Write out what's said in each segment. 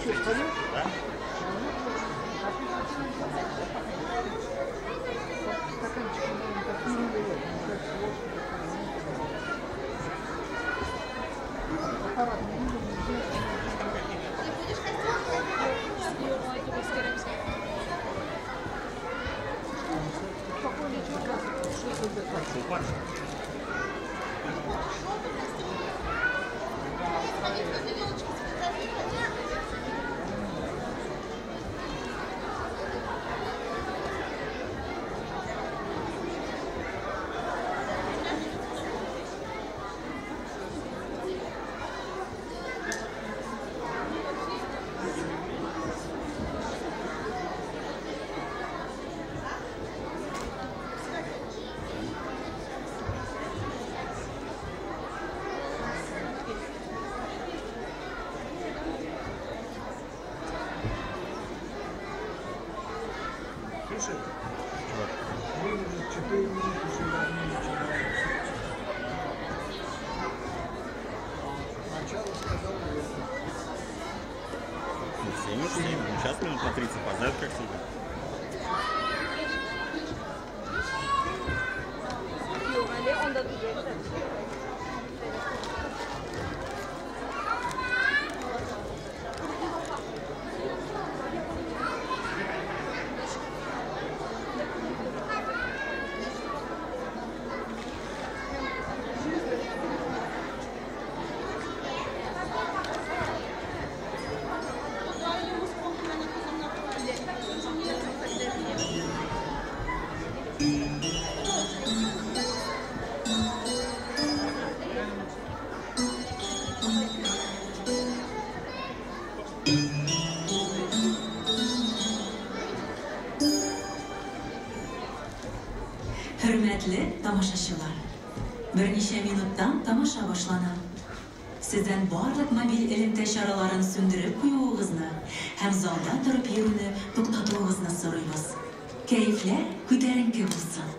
Да? Мы уже 4 минуты сюда не начинаем. Начало сказал это. Ну, 7 уж 7. Ну, сейчас минут на 30 опоздают, как всегда. Хөрмәтле тамашачылар, берничә минуттан тамаша башлана. Сездән барлык мобиль элемтә чараларын сүндереп куюыгызны һәм залда торып йөрүне туктатуыгызны сорыйбыз. Кәефләр күтәренке булсын.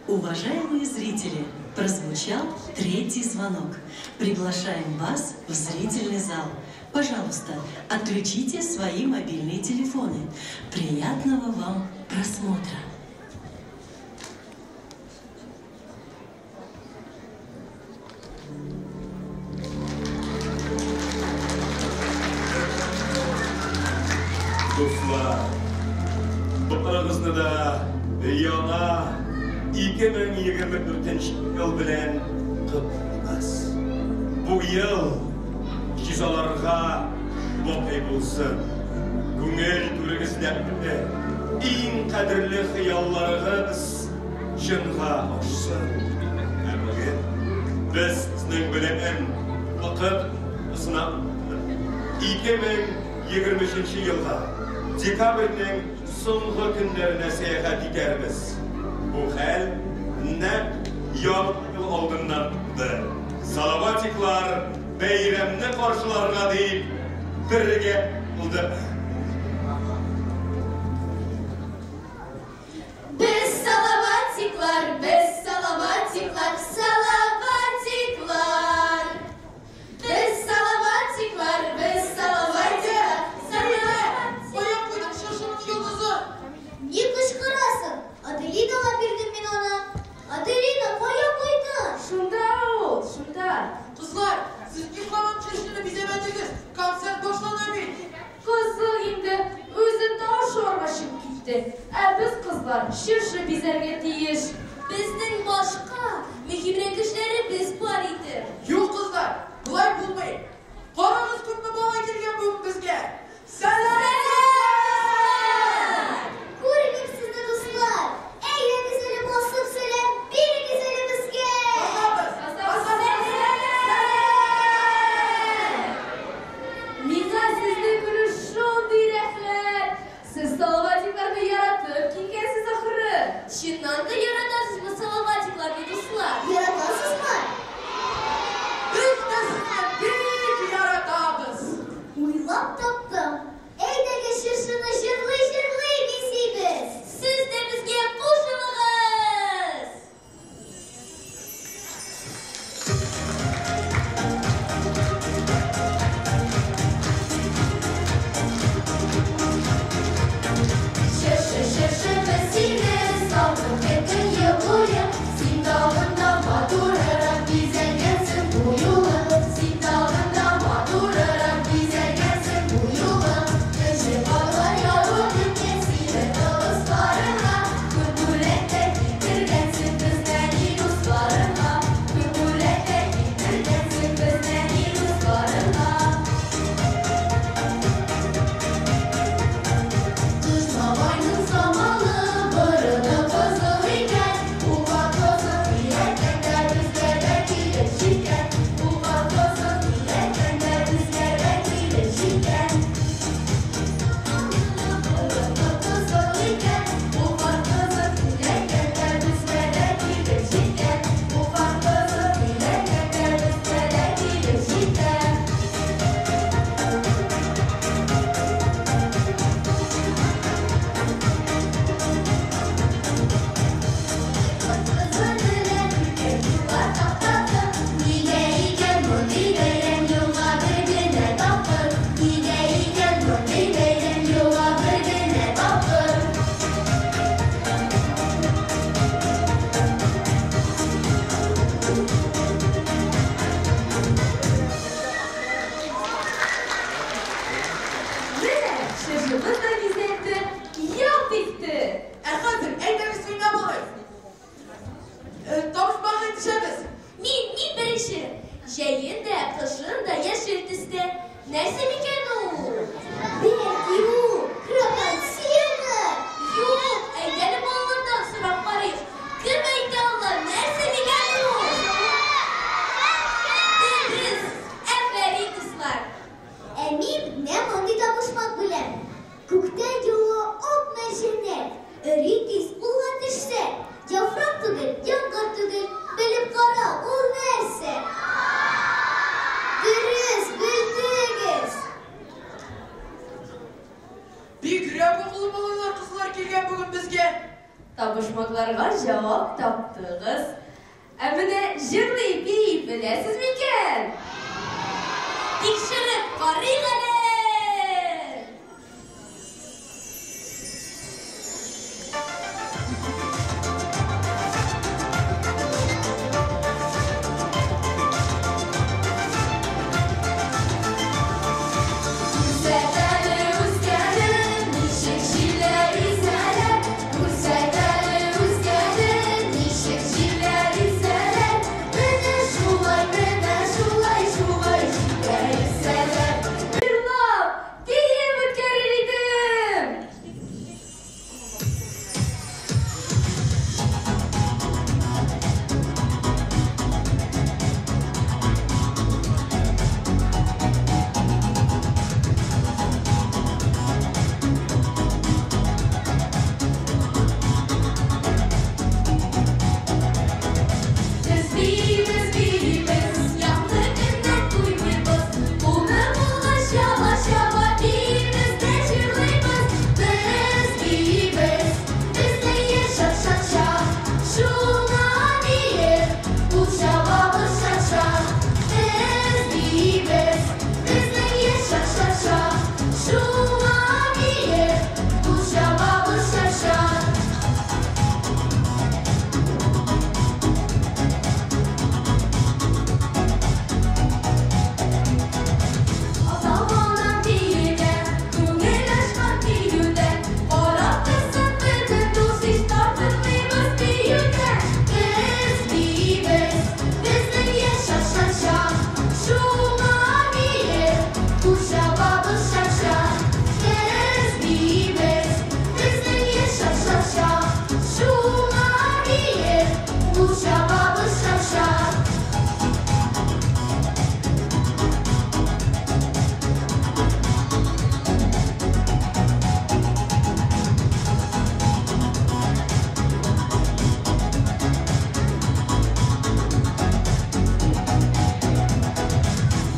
Уважаемые зрители, прозвучал третий звонок. Приглашаем вас в зрительный зал. Пожалуйста, отключите свои мобильные телефоны. Приятного вам просмотра. Дуслар, барыгызны да яңа 2024 ел белән котлыйбыз. Бу ел могҗизаларга бай булсын. Күңел түрегездәге иң кадерле хыялларыгыз чынга ашсын. Ә бүген без сезнең белән вакыт сынап 2023 елга декабрьнең соңгы көннәренә сәяхәт итәрбез. Бу хәл нәкъ Яңа ел алдыннан булды. Салаватиклар бәйрәмне каршыларга дип бергә булды. Без салаватиклар, без салаватиклар, салаватиклар. Без салаватиклар, без салаватиклар, салаватиклар. Кая куйдың чыршының йолдызы? Ни кычкырасың? Аделинага бирдем мин аны. Аделина, кая куйдың? Шунда ул, шунда. Кызлар, сез ник һаман чыршыны бизәмәдегез? Концерт башлана бит. Кызык инде, үзе тау чыгып китте. Ә без, кызлар, чыршы бизәргә тиеш. Безнең башка мөһимрәк эшләребез бар иде. Юк, кызлар, болай булмый. Карагыз, күпме бала килгән бүген безгә. Сәлам! Күрмим сезне, дуслар. Әйдәгез әле басып сәлам бирегез әле безгә. Басабыз! Басабыз! Миңа сезне күрү шундый рәхәт. Сез салаватикларны яратып килгәнсез ахры. Чыннан да яратасызмы салаватикларны, дуслар? Яратасызмы? Җәен дә, кышын да яшел төстә. Нәрсә микән ул? Бәлки ул Рапунцельмы? Юк, әйдә әле балалардан сорап карыйк. Кем әйтә ала, нәрсә микән ул? Дөрес! Афәрин, дуслар! Ә мин менә мондый табышмак беләм. Күктән ява ак мәрҗәннәр, Эри тиз кулга төшсә. Яфрак түгел, яңгыр түгел, Белеп кара, ул нәрсә? Дөрес, белдегез! Бигрәк акыллы балалар, кызлар килгән бүген безгә. Табышмакларга җавап таптыгыз. Ә менә җырлый, бии беләсез микән? Тикшереп карыйк әле! Күрсәт әле, үскәнем, ничек җилләр исәләр. Күрсәт әле, үскәнем, ничек җилләр исәләр. Менә шулай, менә шулай, шулай җилләр исәләр. Җырлап, биеп үткәрер идем. Без биибез, биибез, якты көннән туймыйбыз. Кулны кулга чаба-чаба биибез дә җырлыйбыз. Без биибез, безнең яшь шат-шат-шат. Шуңа биеп, кул чабабыз шат-шат. Без биибез, безнең яшь шат-шат-шат. Шуңа биеп, кул чабабыз шат-шат. Аталган биегән, күңел ачкан биюдән, карап торсын бөтен дус ич тартынмыйбыз биюдән. Без биибез, безнең яшь шат-шат-шат, шуңа биеп, кул чабабыз шат-шат. Без биибез, безнең яшь шат-шат-шат, шуңа биеп, кул чабабыз шат-шат.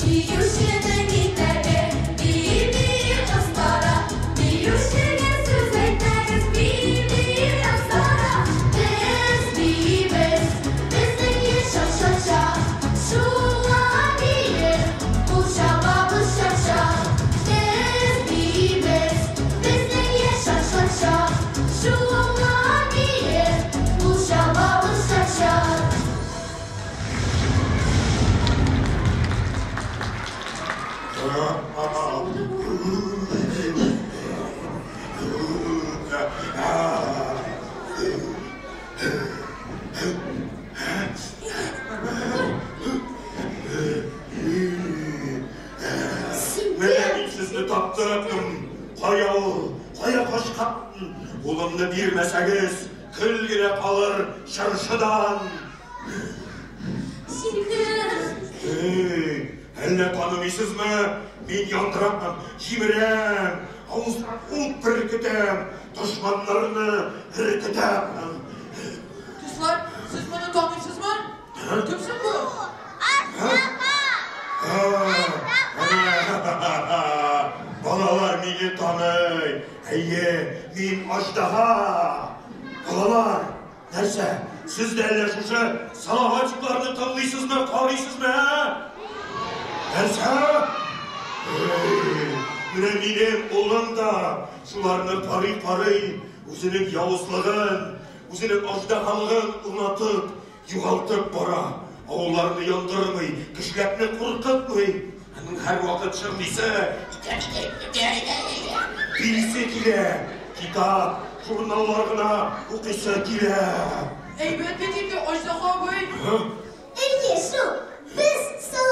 Биюченең итәге, бии-бии кыстара, биючегә сүз әйтмәгез, бии-бии кыстара. Без биибез, безнең яшь шат-шат-шат, шуңа биеп, кул чабабыз шат-шат. Без биибез, безнең яшь шат-шат-шат, шуңа биеп, кул чабабыз шат-шат. Син Менә кем? мин сезне таптым. Кая ул? Кая качкан? Улымны бирмәсәгез, көл генә калыр чыршыдан. Син кем? Эй, әллә танымыйсызмы? Мин яндырам, җимерәм, авыздан ут бөркетәм, дошманнарны өркетәм. Дуслар, сез моны таныйсызмы? Кем соң бу? Балалар мине таный. Әйе, мин Аждаһа. Балалар, нәрсә? Сез дә әллә шушы салаватикларны тыңлыйсызмы, карыйсызмы, ә? Нәрсә? Эй, менә минем улым да шуларны карый-карый үзенең явызлыгын, үзенең аждаһалыгын онытып, югалтып бара. Авылларны яндырмый, кешеләрне куркытмый. Аның һәрвакыт җырлыйсы, биисе килә. Китап, журналлар гына укыйсы килә. Әйбәт бит инде, Аждаһа абый. Әйе шул, без Салаватиклар.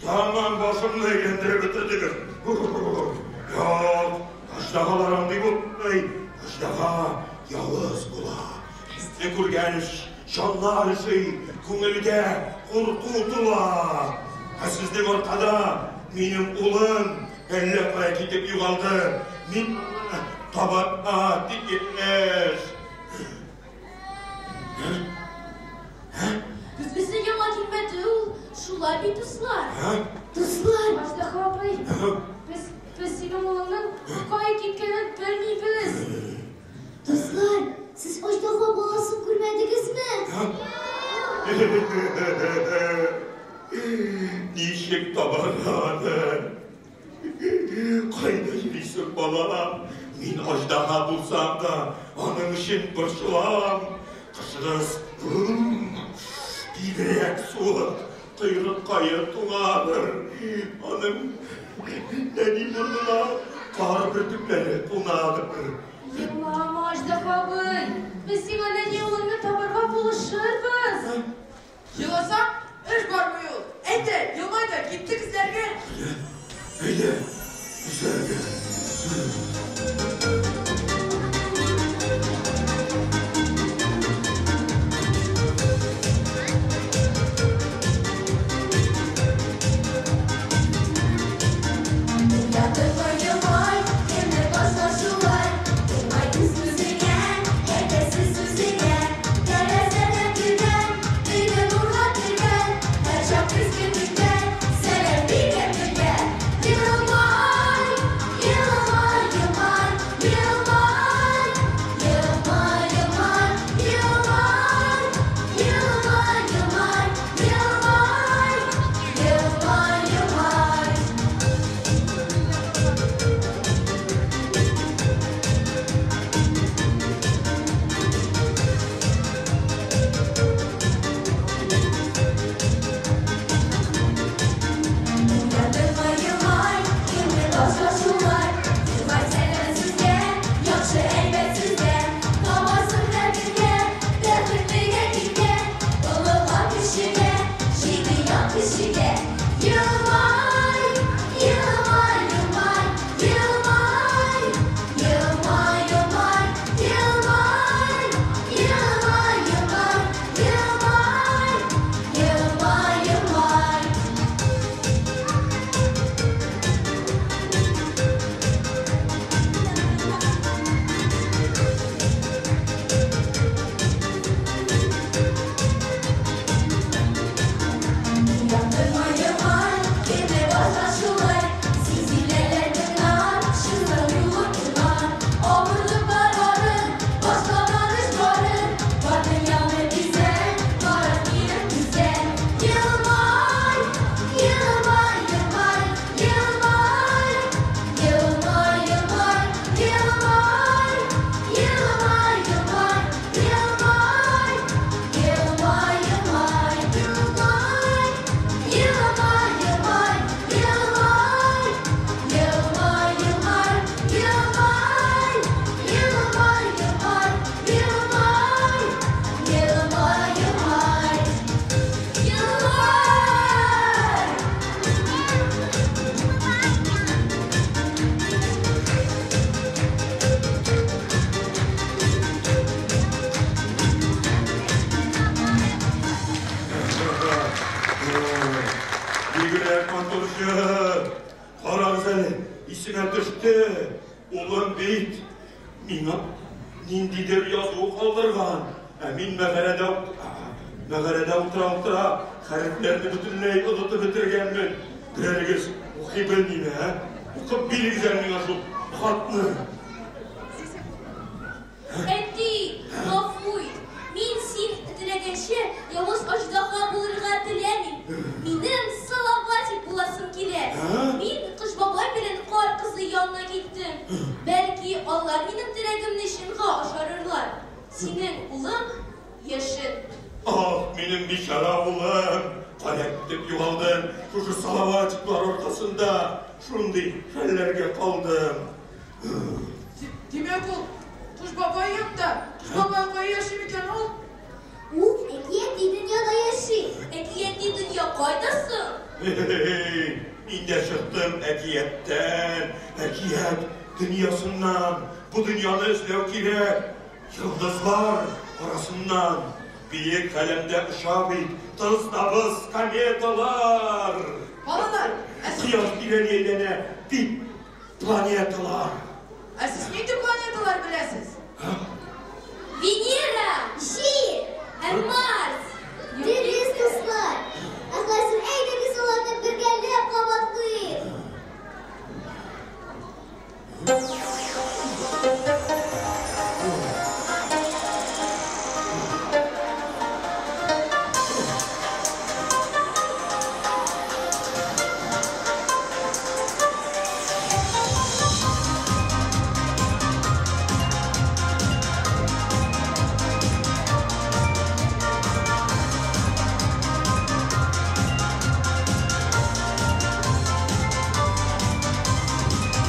Тәмам башымны әйләндереп бетердегез. Юк, аждаһалар андый булмый. Аждаһа явыз була. Сезне күргәч, җаннар өши, күңелгә курку тула. Ә сезнең аркада минем улым әллә кая китеп югалды. Мин аны табарга тиеш. Безнең яңа килмәде ул. Шулай бит, дуслар. Дуслар, Аждаһа абый, без, без синең улыңның кая киткәнен белмибез. Дуслар, сез аждаһа баласын күрмәдегезме? Ничек табарга аны? Кайда йөрисең, балам? Мин аждаһа булсам да, аның өчен борчылам. Кышыгыз бигрәк суык, койрыккае туңадыр. Аның нәни борынына кар бөртекләре кунадыр. Елама, Аждаһа абый. Без сиңа нәни улыңны табарга булышырбыз. Еласаң, эш бармый ул. Әйдә, елмай да, киттек эзләргә. Әйдә, эзләргә. Ятырма елмай, кемне башла шулай. Елмай үз үзеңә, әйтәсе сүзеңә. Тәрәзәдән кергән, өйне нурга төргән, һәрчак изге көткән, сәлам биргән көнгә. Елмай, елмай, елмай, елмай. Елмай, елмай, елмай. Елмай, елмай, елмай. Елмай, елмай. Ятырма елмай, кемне башла шулай. Елмай сәлам сүзгә, яхшы әйбәт сүзгә. Табасың һәркемгә, бәхетлегә килгән. Олыга кешегә, җиде ят кешегә. Елмай, елмай, елмай, елмай. Елмай, елмай, елмай. Елмай, елмай, елмай. Елмай, елмай. Яндырма елмай, кемне башла шулай. Сизеләләр тыңлар, чынлап юлы туган. Авырлыклар барын, башлаган эш барын. Бар дөньяны бизәп, карап килеп күзгә. Елмай, елмай, елмай, елмай. Елмай, елмай, елмай. Елмай, елмай, елмай. Елмай, елмай, елмай. Елмай, елмай, елмай. Елмай, елмай, елмай. Елмай, елмай, елмай. Елмай, елмай. Елмай! Бигрәк матур җыр. Карагыз әле, исемә төште. Улым бит миңа ниндидер язу калдырган. Ә мин мәгарәдә мәгарәдә утыра-утыра хәрефләрне бөтенләй онытып бетергәнмен. Берәрегез укый белмиме, ә? Укып бирегез әле миңа шул хатны. Әти, гафу ит. Мин син теләгәнчә явыз аждаһа булырга теләмим. Минем Салаватик буласым килә. Мин Кыш бабай белән Кар кызы янына киттем. Бәлки, алар минем теләгемне чынга ашырырлар. Синең улың Яшен. Ах, минем бичара улым! Кая китеп югалдың? Шушы Салаватиклар аркасында шундый хәлләргә калдым. Димәк, ул Кыш бабай янында. Кыш бабай кая яши микән ул? Ул әкияти дөньяда яши. Әкияти дөнья кайда соң? Мин дә чыктым әкияттән, әкият дөньясыннан. Бу дөньяны эзләү кирәк. Йолдызлар арасыннан. Биек галәмдә оча бит тыз-табыз кометалар. Балалар, ә сез, Кояш тирәли әйләнә бит планеталар. ә сез нинди планеталар беләсез? Венера! Җир! Һәм Марс! Дөрес, дуслар. Ә хәзер әйдәгез аларны бергәләп кабатлыйк.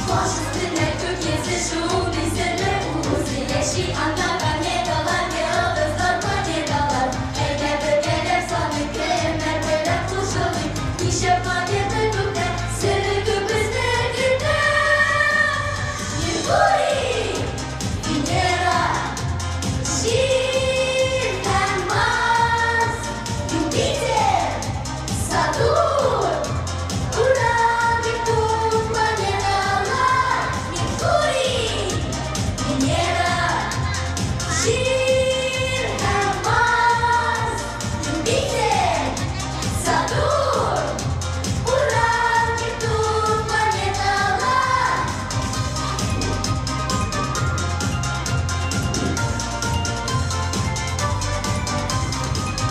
Баш өстенә күк йөзе шундый серле үзе яши анда кометалар, йолдызлар, планеталар. Әйдә бергәләп саныйк, кемнәр белән кушылыйк. Ничә планета күктә, сере күп безнекендә. Меркурий, Венера, Җир һәм Марс, Юпитер, Сатурн, Уран, Нептун, планеталар, Меркурий, Венера, Җир һәм Марс, Юпитер, Сатурн, Уран, Нептун, планеталар.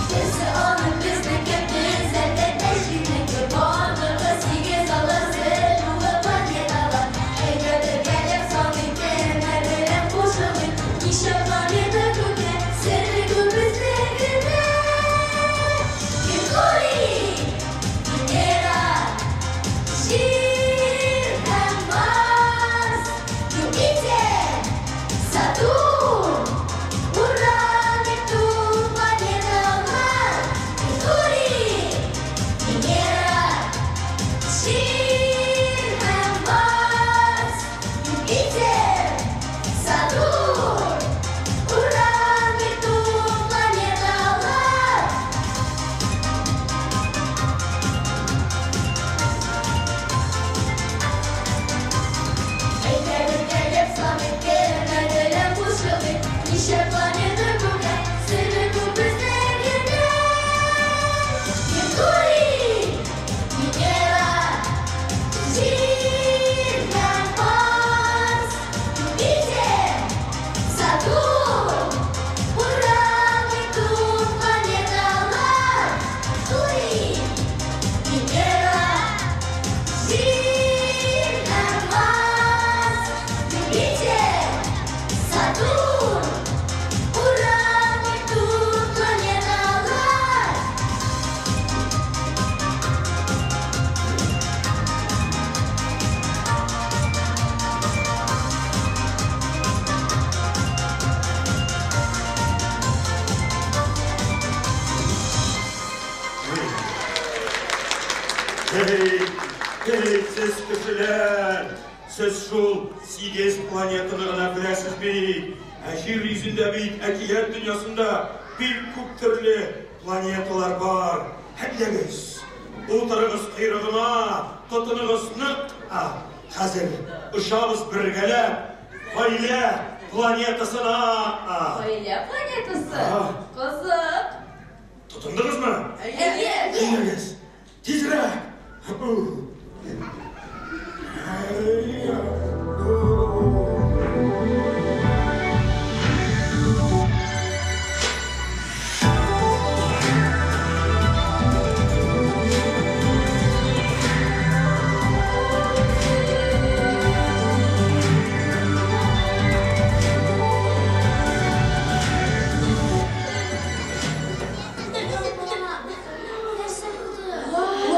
Берсе аның безнеке, без әлбәттә җирнеке. Барлыгы сигез алар серле планеталар. Әйдә бергәләп саныйк, кемнәр белән кушылыйк. Ничә планета күктә, сере күп безнекендә. Меркурий, Венера, Җир һәм Марс, Юпитер, Сатурн, Уран, Нептун, планеталар, Меркурий, Венера, Җир һәм Марс, Юпитер, Сатурн, Уран, Нептун, планеталар. Әйдә бергәләп саныйк, кемнәр белән кушылыйк. Ничә планета күктә, сере күп безнекендә. Меркурий, Венера, Җир һәм Марс, Юпитер, Сатурн, Уран, Нептун, планеталар. Меркурий, Венера, Җир һәм Марс, Юпитер, Сатурн, Уран, Нептун, планеталар. Эй, эй, сез кешеләр! Сез шул сигез планетаны гына беләсез бит. Ә җир йөзендә бит әкият дөньясында бик күп төрле планеталар бар. Әйдәгез, утырыгыз койрыгына, тотыныгыз нык. Хәзер очабыз бергәләп гаилә планетасына. Гаилә планетасы? А. Кызык. Тотындыгызмы? Әйе. Әйдәгез, тизрәк. Нәрсә булды? Вау!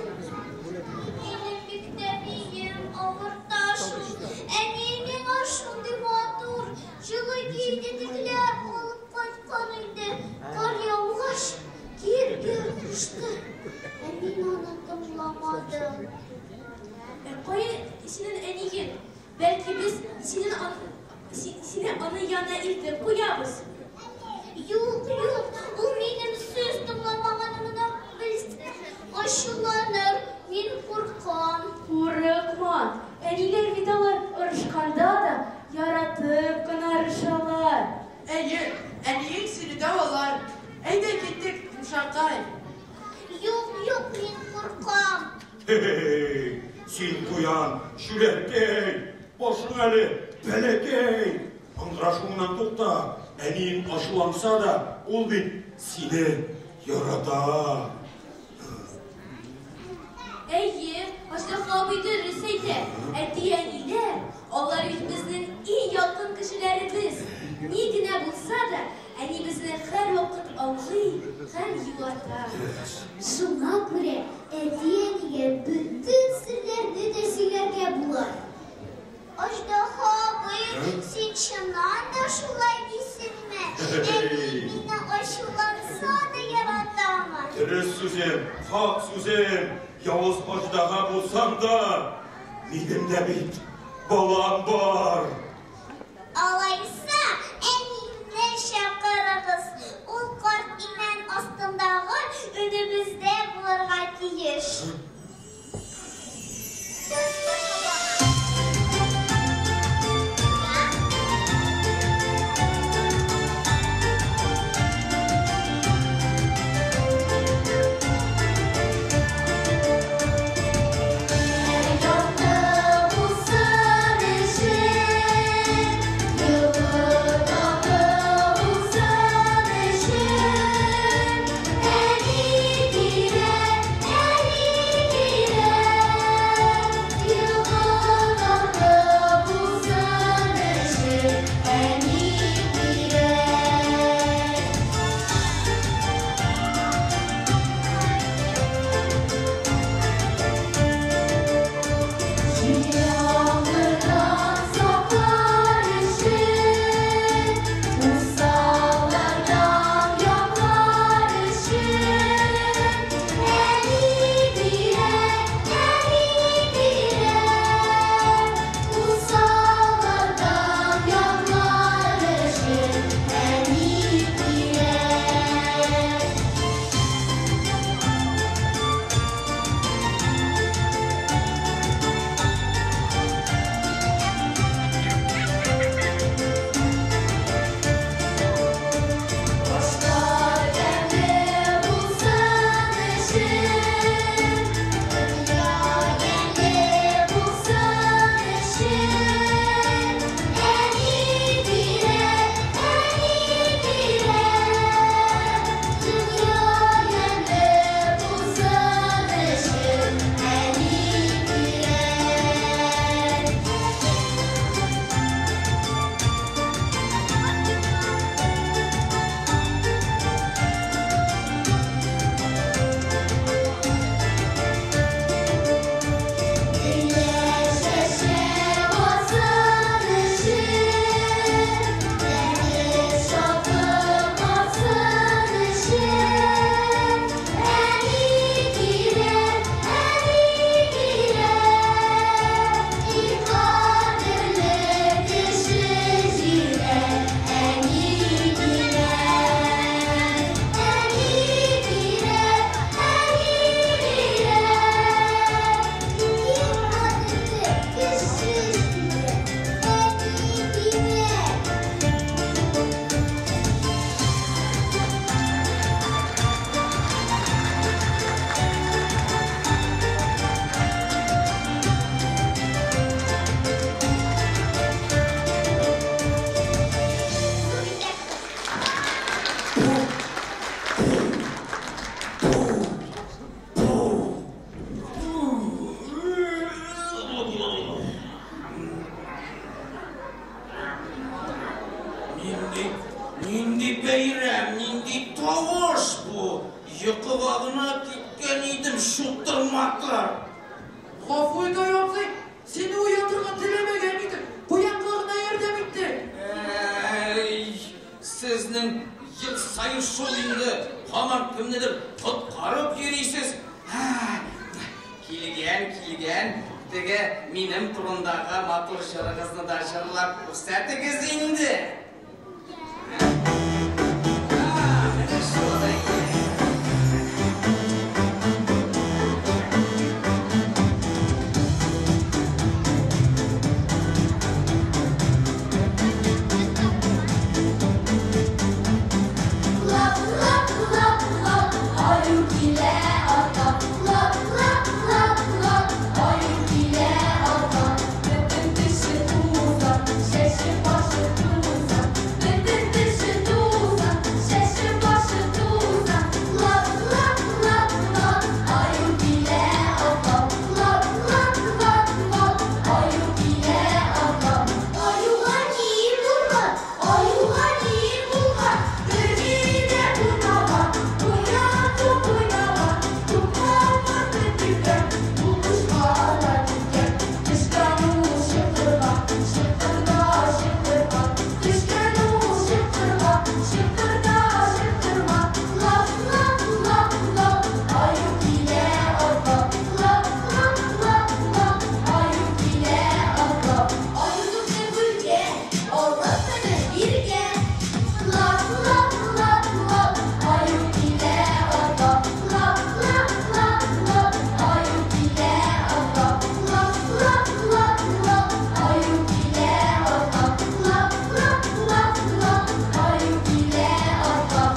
Минем бик тәбием авырта шул. Әни миңа шундый матур, җылы киенетекләр алып кайткан иде. Кар яугач, киергә кушты. Ә мин аны тыңламадым. Ә кая синең әниең? Бәлки без синең сине аның янына илтеп куябыз? Юк, юк, ул минем сүз тыңламаганымны белсә, ачуланыр, мин куркам. Курыкма, әниләр бит алар орышканда да яратып кына орышалар. Әйе, әниең сине дәвалар. Әйдә киттек, йомшаккай. Юк, юк, мин куркам. Хе-хе-хе, син куян, чүләкәй, башың әле бәләкәй. Ыңгырашуыңнан тукта, әниең ачуланса да, ул бит сине ярата. Әйе, Аждаһа абый дөрес әйтә. Әти-әниләр, алар бит безнең иң якын кешеләребез. Ни генә булса да, әни безне һәрвакыт аңлый һәм юата. Шуңа күрә әти-әнигә бөтен серләрне дә сөйләргә була. Аждаһа абый, син чыннан да шулай дисеңме? Әни мине ачуланса да яратамы? Дөрес сүзем, хак сүзем, явыз аждаһа булсам да, минем дә бит балам бар. Алайса, әниемне чакырыгыз. Ул карт имән астындагы өнебездә булырга тиеш. Якты булсын эшең, елы татлы булсын эшең. Әни кирәк, әни Йоклап тор. Гафу ит, Аю абзый, сине уятырга теләмәгән идем. Куянга гына ярдәм иттем. Әй, сезнең ел саен шул инде, һаман кемнедер коткарып йөрисез. Килгән, килгән, теге минем турындагы матур җырыгызны да җырлап күрсәтегез инде. Менә шул әйе. Лап, лап, лап, лап, аю килә атлап. Лап, лап, лап, лап, аю килә атлап. Бөтен теше тузан, чәче башы тузан. Бөтен теше тузан, чәче башы тузан. Лап, лап, лап, лап, аю килә атлап. Лап, лап, лап, лап, аю килә атлап. Аюга ни булган? Аюга ни булган? Бер генә булмаган, куян туп уйнаган, тупка батып киткән, ул кошка да киткән. Төшкән ул чокырга, чокырда чокырга. Төшкән ул чокырга, чокырда чокырга. Лап, лап, лап, лап, аю килә атлап. Лап, лап, лап, лап, аю килә атлап. Аю тупны бүлгән, алып менеп биргән. Лап, лап, лап, лап, аю килә атлап. Лап, лап, лап, лап, аю килә атлап. Лап, лап, лап, лап, аю килә атлап. Лап, лап, лап, лап, аю килә атлап.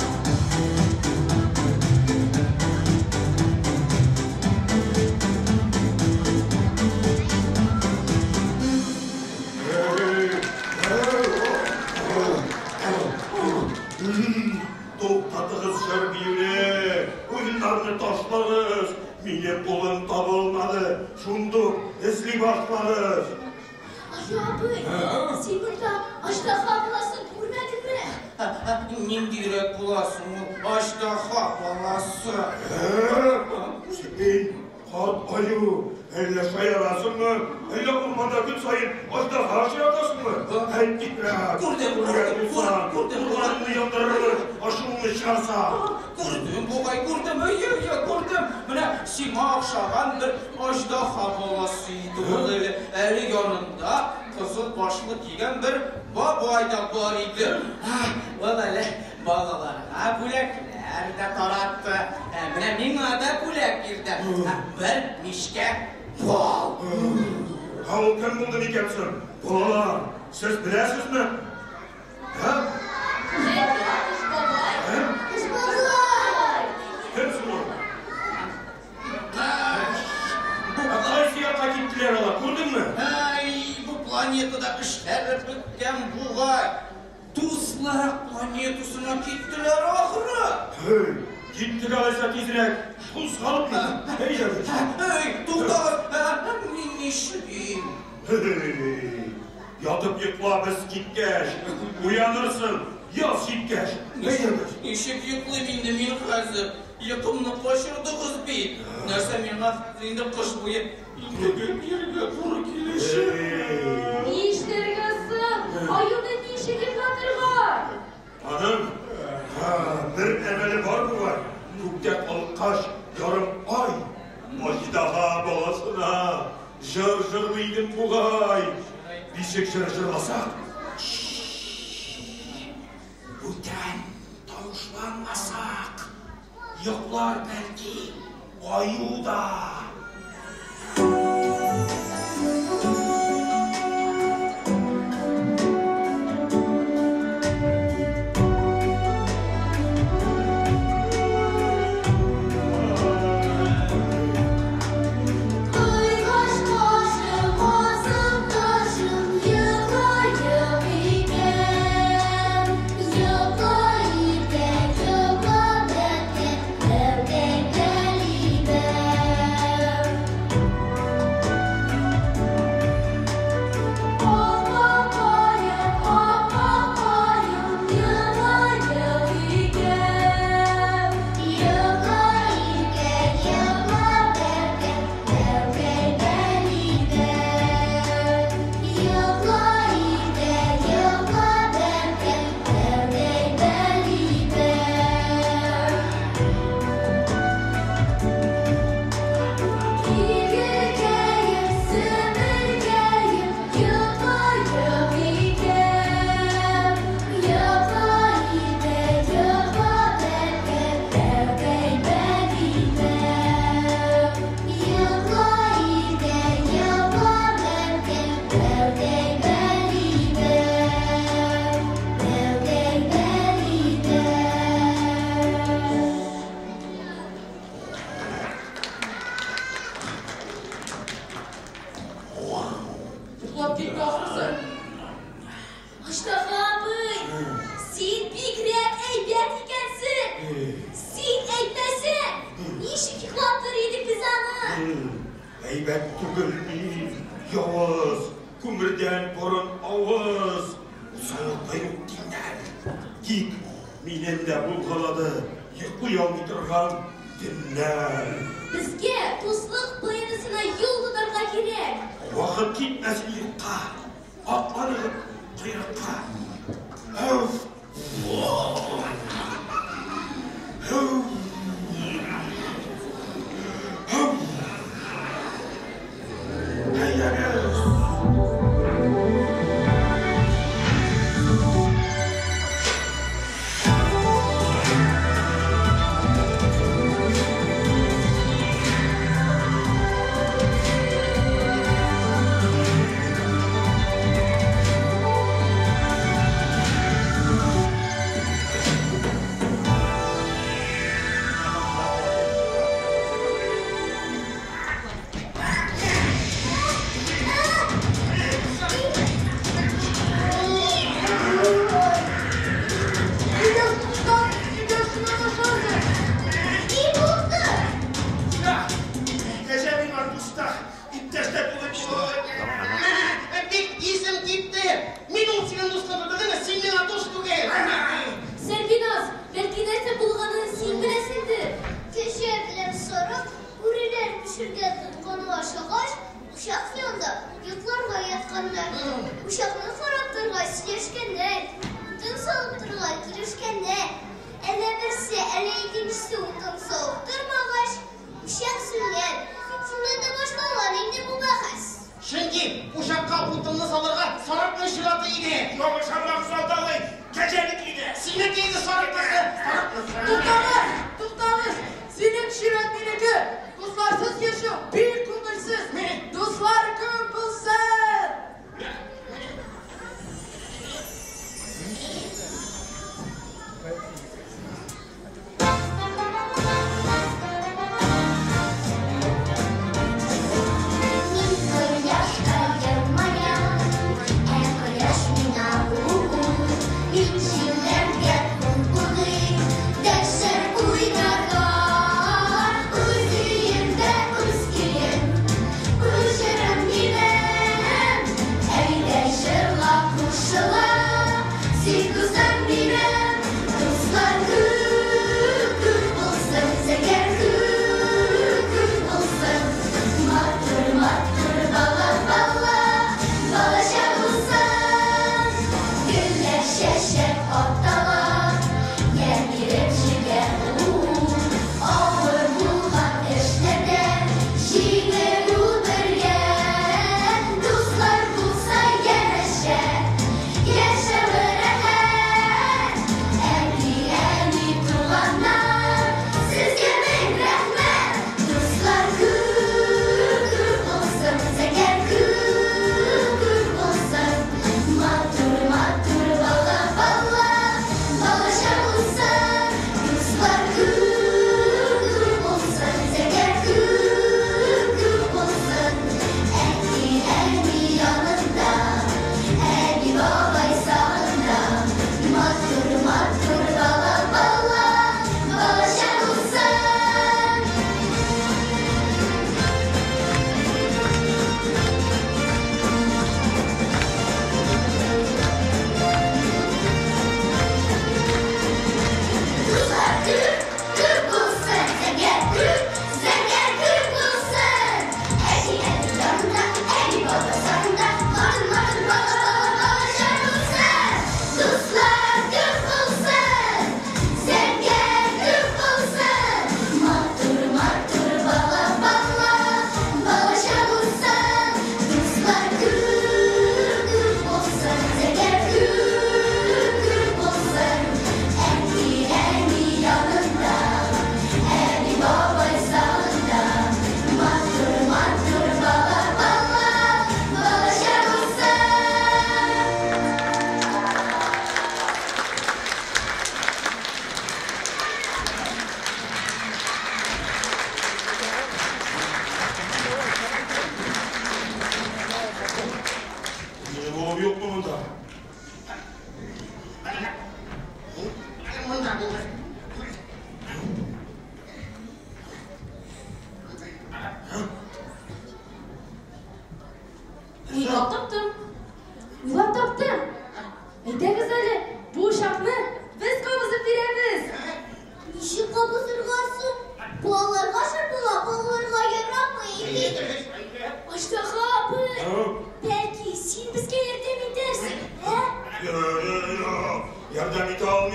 Туктатыгыз җыр биюне, уеннарны ташлагыз. Минем улым табылмады, шундук эзли башлагыз. Аю абый, син монда аждаһа баласын күрмәдеңме? Ниндирәк буласың ул аждаһа баласы? Син, карт аю, әллә шаярасыңмы, әллә урманда көн саен аждаһа очратасыңмы? Әйт тизрәк. Күрдем, күрдем, күрдем. Урманны яндырырбыз, ачуыңны чыгарса. Күрдем, бугай, күрдем, әйе, әйе, күрдем. Менә сиңа охшаган бер аждаһа баласы иде ул әле. Әле янында кызыл башлы кигән бер бабай да бар иде. Ул әле балаларга бүләкләр дә таратты. Менә миңа да бүләк бирде. Бер мишкә бал. Ә ул кем булды микән соң? Балалар, сез беләсезме? Һә? Бәлки ул Кыш бабай? Кыш бабай! Кем соң ул? Ә кайсы якка киттеләр алар, күрдеңме? Әй, бу планетада эшләре беткән бугай. Дуслык планетасына киттеләр ахры. Һей, киттек алайса тизрәк. Кузгалып кит. Әйдәгез. Әй, туктагыз, мин нишлим? Һей, ятып йокла без киткәч, уянырсың, яз җиткәч. Әйдәгез. Ничек йоклыйм инде мин хәзер? Йокымны качырдыгыз бит. Нәрсә миңа хәзер инде кыш буе интегеп йөрергә туры киләчәк. Нишләргә соң? Аюны ничек йоклатырга? Аның бер әмәле бар бугай. Күктә калыккач ярым ай, аждаһа баласына җыр җырлый идем бугай. Ничек җыр җырласак, бүтән тавышланмасак, йоклар бәлки аю да. Кыйгач кашым, азык ташым, йоклыйм икән. Йокла иркәк, йокла бәбкәм, бәбкәң Галибәм. Әйбәт түгел мин, явыз, күмердән борын авыз. Усаллыкта юк тиңнәр. Тик минем дә булгалады, йоклый алмый торган төннәр. Безгә дуслык планетасына юл тотарга кирәк. Вакыт китмәсен юкка, атланыгыз койрыкка. Әүф! Әүф! Әүф! Әйдәгез! Нигә туктап, нигә шуны ашадың? Ни булды? Кәҗә миңа дус та, иптәш тә түгел. Бик исем китте. Мин ул синең дустың түгел, син миңа дус түгел. Сәрвиназ, бәлки нәрсә булганын син беләсеңдер. Кәҗә белән сарык бүреләр пешергән тотканы ашагач, учак янында йокларга ятканнар. Учакны карап торгач сөйләшкәннәр, утын салып торырга килешкәннәр. Әле берсе, әле икенчесе утын салып тормагач, учак сүнгән. Шуннан да башланган инде бу бәхәс. Чөнки учакка утынны салырга сарыкның чираты иде. Ялгышамак салталый, кәҗәнеке иде. Синеке иде сарыкныкы. Сарыкныкы. Туктагыз, туктагыз. Синең чират минеке. Дусларсыз яшәү бик күңелсез. Дуслар күп булсын. Мин кояшка елмаям, ә кояш миңа у-у. Мин җилләргә кул болгыйм, дәшәр уйнарга. Үз өемдә, үз көем.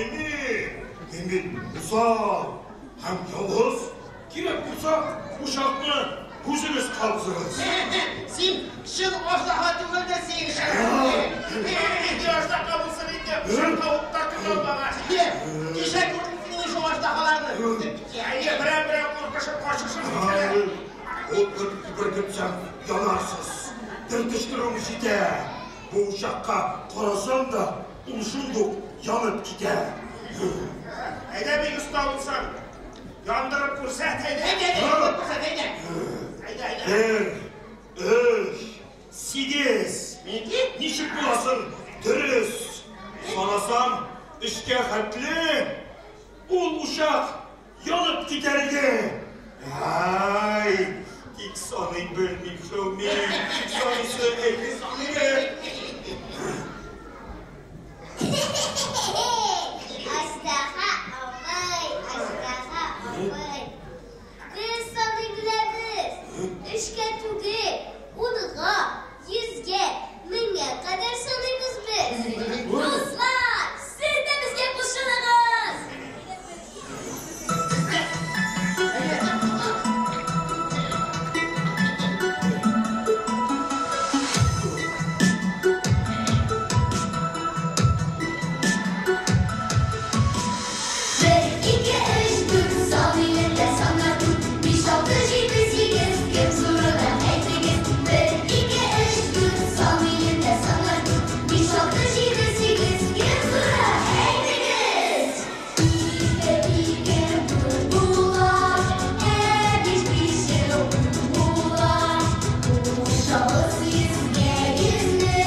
саныйм мин. Мин бит усал һәм явыз. Кирәк булса, учакны үзегез кабызыгыз. Син чын аждаһа түгел дә син. Нинди аждаһа булсын инде, учакка ут та керә алмагач. Кичә күрдем синең шул аждаһаларны. Әйе, берәм-берәм куркышып качышып китәләр. Ут бөркетсәм, янарсыз. Бер төчкерүем җитә. Бу учакка карасам да, ул шундук янып китә. Әйдә, бик оста булсаң, яндырып күрсәт, әйдә. Әйдә, әйдә, яндырып күрсәт, әйдә. Әйдә, әйдә. 1, 3, 8. Ничек буласын дөрес санасам, 3кә хәтле ул учак янып китәр иде. Ай, тик саный белмим шул мин. Саныйсы, әйте, саныйм. Аждаһа абый, аждаһа абый. Без саный беләбез. 3кә түгел, 10га, 100гә, 1000гә кадәр саныйбыз без. Дуслар, сез дә безгә кушылыгыз. 1, 2, 3, 4, сан илендә саннар күп. 5, 6, 7, 8, кем зурырак әйтегез. 1, 2, 3, 4, сан илендә саннар күп. 5, 6, 7, 8, кем зурырак әйтегез. 2, 2, 4 була, ә 5, 5, 10 була. Кушабыз 100гә 100не,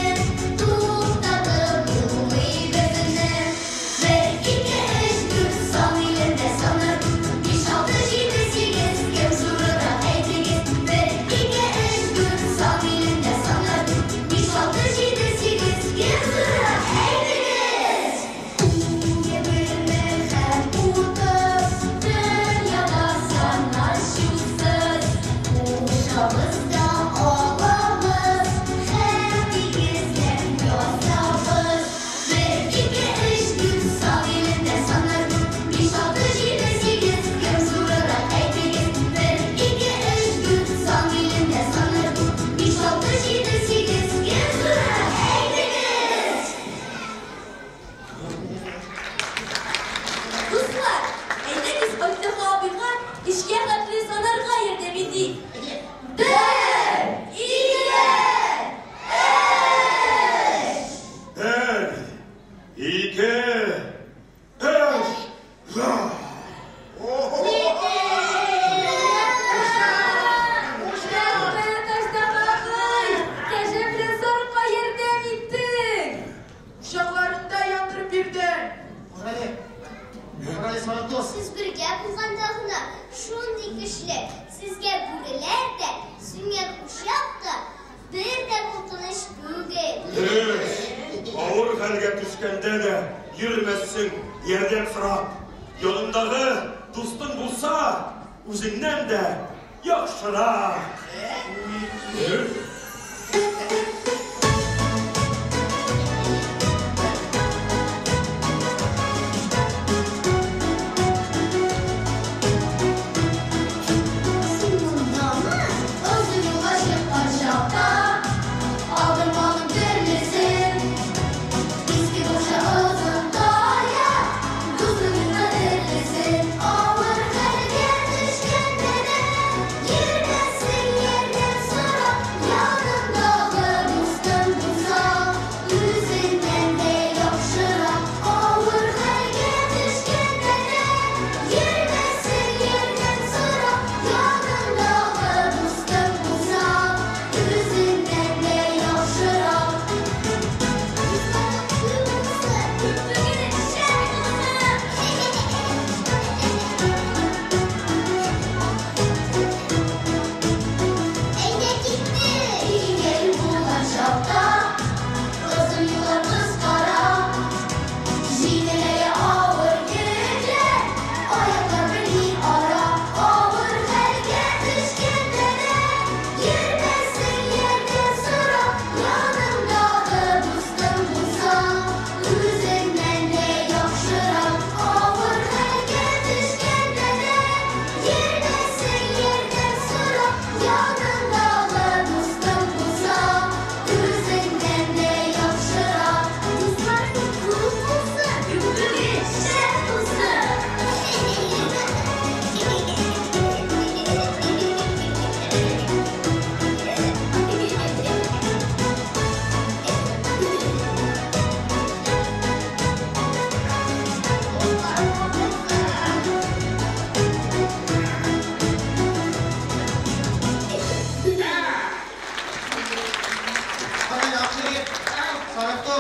туктатып булмый безне. 1, 2, 3, 4, сан илендә саннар күп. 5, 6, 7, 8, кем зурырак әйтегез. 1, 2, 3, 4, сан илендә саннар күп. 5, 6, 7, 8, кем зурырак әйтегез. 20 һәм 30, дөньяда саннар чиксез. Кушабыз да алабыз, һәм тигезләп язабыз. 1, 2, 3, 4, сан илендә саннар күп. 5, 6, 7, 8, кем зурырак әйтегез. 1, 2, 3, 4, сан илендә саннар күп. 5, 6, 7, 8, кем зурырак әйтегез. Дуслар, әйдәгез Аждаһа абыйга 3кә хәтле санарга ярдәм итик. 1, 2, 3. 1, 2, 3. Рәхмәт, Аждаһа абый! Кәҗә белән сарыкка ярдәм иттең. Учакларында яндырып бирдең. Карале, карале, сарык дус. Сез бергә булганда гына шундый көчле. Сезгә бүреләр дә, сүнгән учак та бер дә куркыныч түгел. Дөрес. Авыр хәлгә төшкәндә дә йөрмәссең ярдәм сорап. Яныңдагы дустың булса, үзеңнән дә яхшырак. Син мондамы? Озын юлга чыккан чакта алдым аның төрлесен. Иске бакча озын таяк, дустының кадерлесен. Авыр хәлгә төшкәндә дә йөрмәссең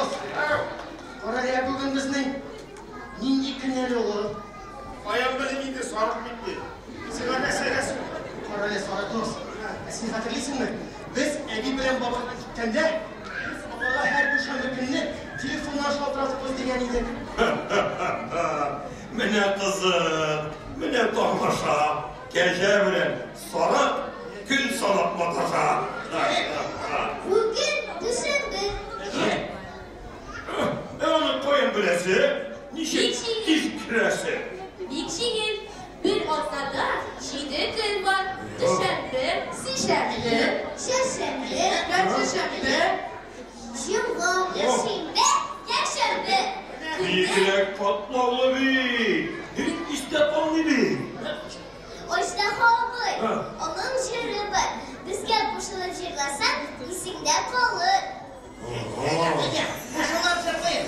дус. Кара әле, бүген безнең нинди көн әле ул? Каян белим инде, сарык бит мин. Сиңа нәрсәгә соң? Кара әле, сарык дус. Ә син хәтерлисеңме? Без әби белән бабайдан киткәндә, без апага һәр дүшәмбе көнне телефоннан шалтыратабыз дигән идек. Менә кызык, менә тамаша. Кәҗә белән сарык көн санап маташа. Бүген дүшәмбе. Ә аны каян беләсе? Ничек Бик җиңел. тиз керәсе? Бик җиңел. Бер атнада 7 көн бар. Дүшәмбе, Сишәмбе, Чәршәмбе, Пәнҗешәмбе, җомга, шимбә, якшәмбе. Бигрәк катлаулы бит. Һич истә калмый бит. Аждаһа абый, аның җыры бар. Безгә кушылып җырласаң, исеңдә калыр. Әйдә, кушылып җырлыйк.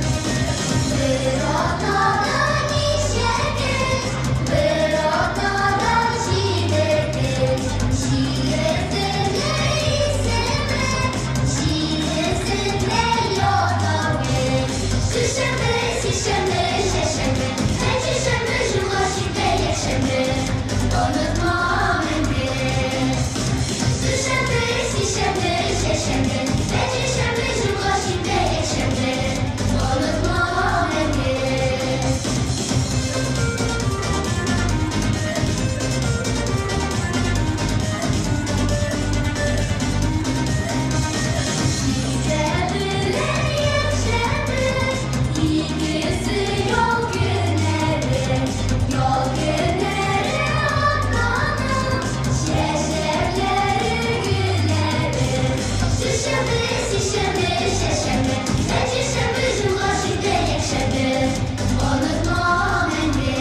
Бер атнада ничә көн, бер атнада җиде көн. Җиде төрле исеме, җидесендә ята көн. Дүшәмбе, сишәмбе, чәршәмбе, пәнҗешәмбе, җомга, шимбә, якшәмбе. Онытма мәңге. Дүшәмбе, сишәмбе, чәршәмбе, пәнҗешәмбе, җомга, шимбә, якшәмбе. Онытма мәңге. Шимбә белән якшәмбе, икесе ял көннәре, ял көннәре атнаның чәчәкләре, гөлләре. Дүшәмбе, сишәмбе, чәршәмбе, пәнҗешәмбе, җомга, шимбә, якшәмбе. Онытма мәңге.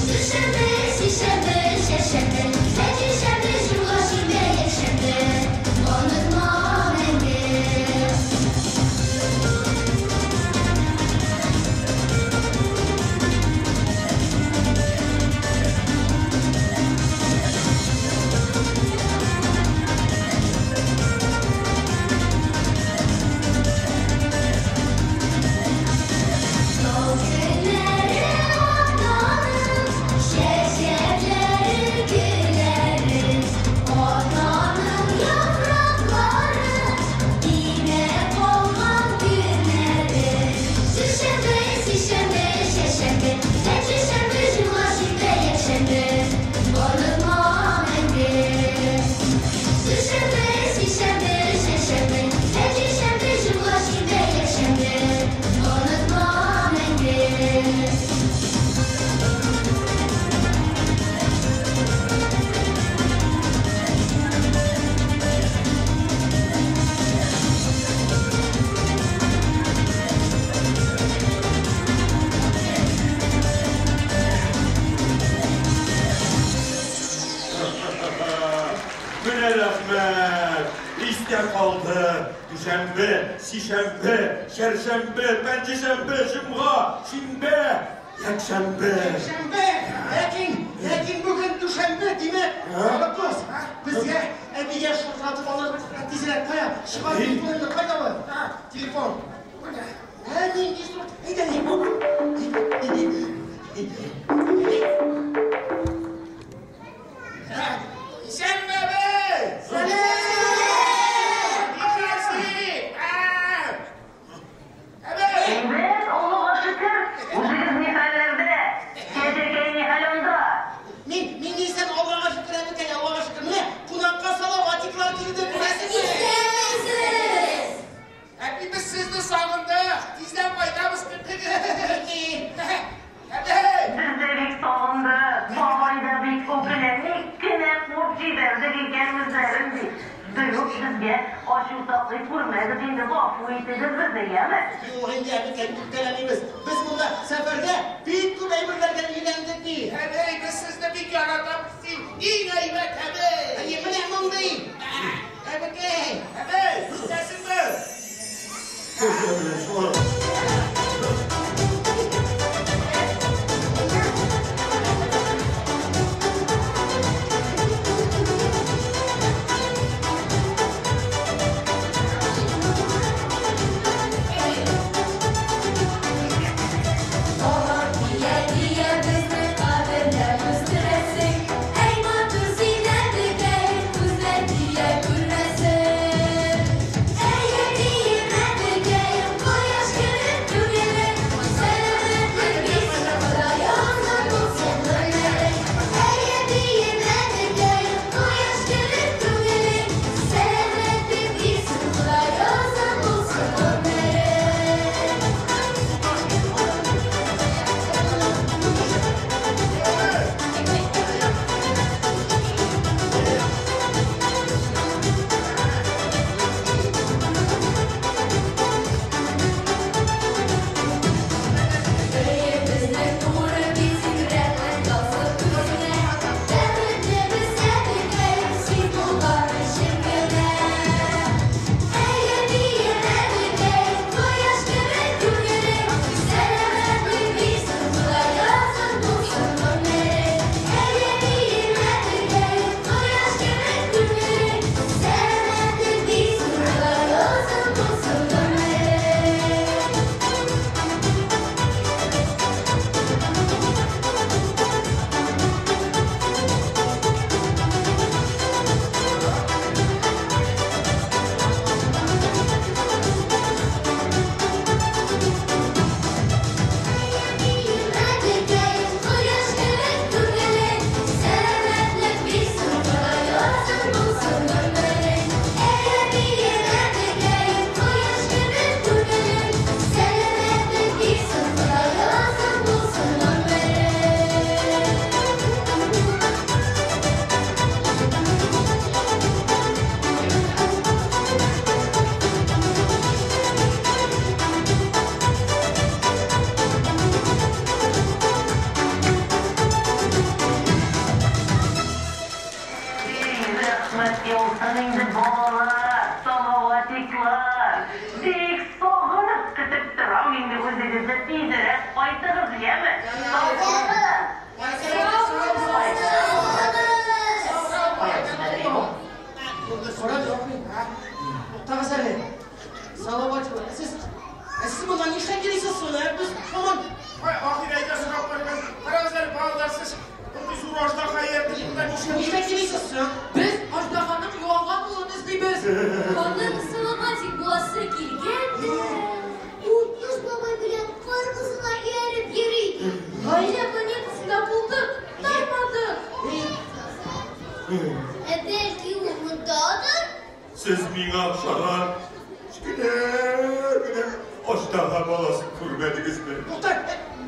Дүшәмбе, сишәмбе, чәршәмбе, пәнҗешәмбе, җомга, шимбә, якшәмбе. Онытма мәңге. Ял көннәре атнаның чәчәкләре, гөлләре, атнаның яфраклары, тимә калган көннәре. Дүшәмбе, сишәмбе, чәршәмбе, пәнҗешәмбе, җомга, шимбә, якшәмбе. Онытма мәңге. Дүшәмбе, сишәмбе, чәршәмбе, пәнҗешәмбе, җомга, шимбә, якшәмбе. Онытма мәңге. Менә рәхмәт. Истә калды. Дүшәмбе, сишәмбе, чәршәмбе, пәнҗешәмбе, җомга, шимбә, якшәмбе. Шәмбе, ләкин, ләкин бүген дүшәмбе, димәк, сарык дус, безгә әбигә шалтыратып алырга тизрәк, кая, чыгар телефоныңны, кайда ул? Телефон. Ә, нинди зур, әйдә, Исәнме, әбей? Нишләсең? Әбей! Әйбәт, Аллага шөкер, үзегез ни хәлләрдә? Кәҗәкәй ни хәл анда? Мин, мин исән, Аллага шөкер, әбекәй, Аллага шөкер. Менә кунакка Салаватиклар килде, күрәсезме? Исәнмесез! Әби, без сезне сагындык. Тиздән кайтабыз. Әбей! Без дә Гафу итегез безне, яме? Юк инде, әбекәй, үпкәләмибез. Без монда сәфәрдә бик күп әйберләргә өйрәндек бит. Әбей, без сезне бик яратабыз, син иң әйбәт әбей. Әйе, менә мондый. Әбекәй. Әбей, үсәсеңме? Алар дия-дия безне кадерләп үстерәсең. Әй матур син, әбекәем, күзләр тия күрмәсен. Әй әбием, әбекәем, кояш кебек түгелең. Сәламәтлек бирсен Ходай, озын булсын гомерең. Әй әбием, әбекәем, кояш кебек түгелең. Сәламәтлек бирсен Ходай, озын булсын гомерең. Өебезнең нуры бит рәхмәт яусын үзеңә. Бәхетле без, әбекәем, син булган өчен генә. Әй әбием, әбекәем, кояш кебек күңелең. Сәламәтлек бирсен Ходай, озын булсын гомерең. Әй әбием, әбекәем, кояш кебек күңелең. Сәламәтлек бирсен Ходай, озын булсын гомерең. Әбекәем, кояш кебек күңелең, сәламәтлек бирсен Ходай, озын булсын гомерең. Әй әбием, әбекәем, кояш кебек күңелең, сәламәтлек бирсен Ходай, озын булсын гомерең. Рәхмәт яусын инде, балалар, салаватиклар. Бик сагынып көтеп торам инде үзегезне, тизрәк кайтыгыз, яме? Сау булыгыз. Туктагыз әле. Салават, сез монда нишләп йөрисез соң, ә? Без һаман Ахир әйдә сорап карыйк. Карагыз әле, балалар, сез мондый зур аждаһа ияртеп монда нишләп нишләп йөрисез соң? Без аждаһаның югалган улын эзлибез. Аның саламатик буласы килгән дә. Ул Кыш бабай белән кар кызына ияреп йөри. Гаилә планетасында булдык, тапмадык. Ә бәлки ул мондадыр? Сез миңа охшаган кечкенә генә аждаһа баласын күрмәдегезме? Тукта,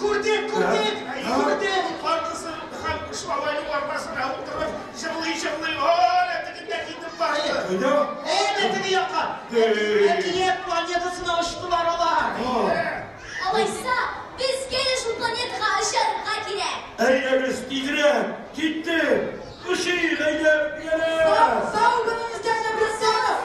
күрдек, күрдек, күрдек. Кар кызы һәм Кыш бабайның арбасына утырып, җырлый-җырлый, әнә тегендә китеп барды. Кайда? Әнә теге якка. Әкият планетасына очтылар алар. Алайса, безгә дә шул планетага очарга кирәк. Әйдәгез, тизрәк, киттек. Очыйк, әйдә, бергәләп. Сау булыгыз, Кәҗә Брусанов.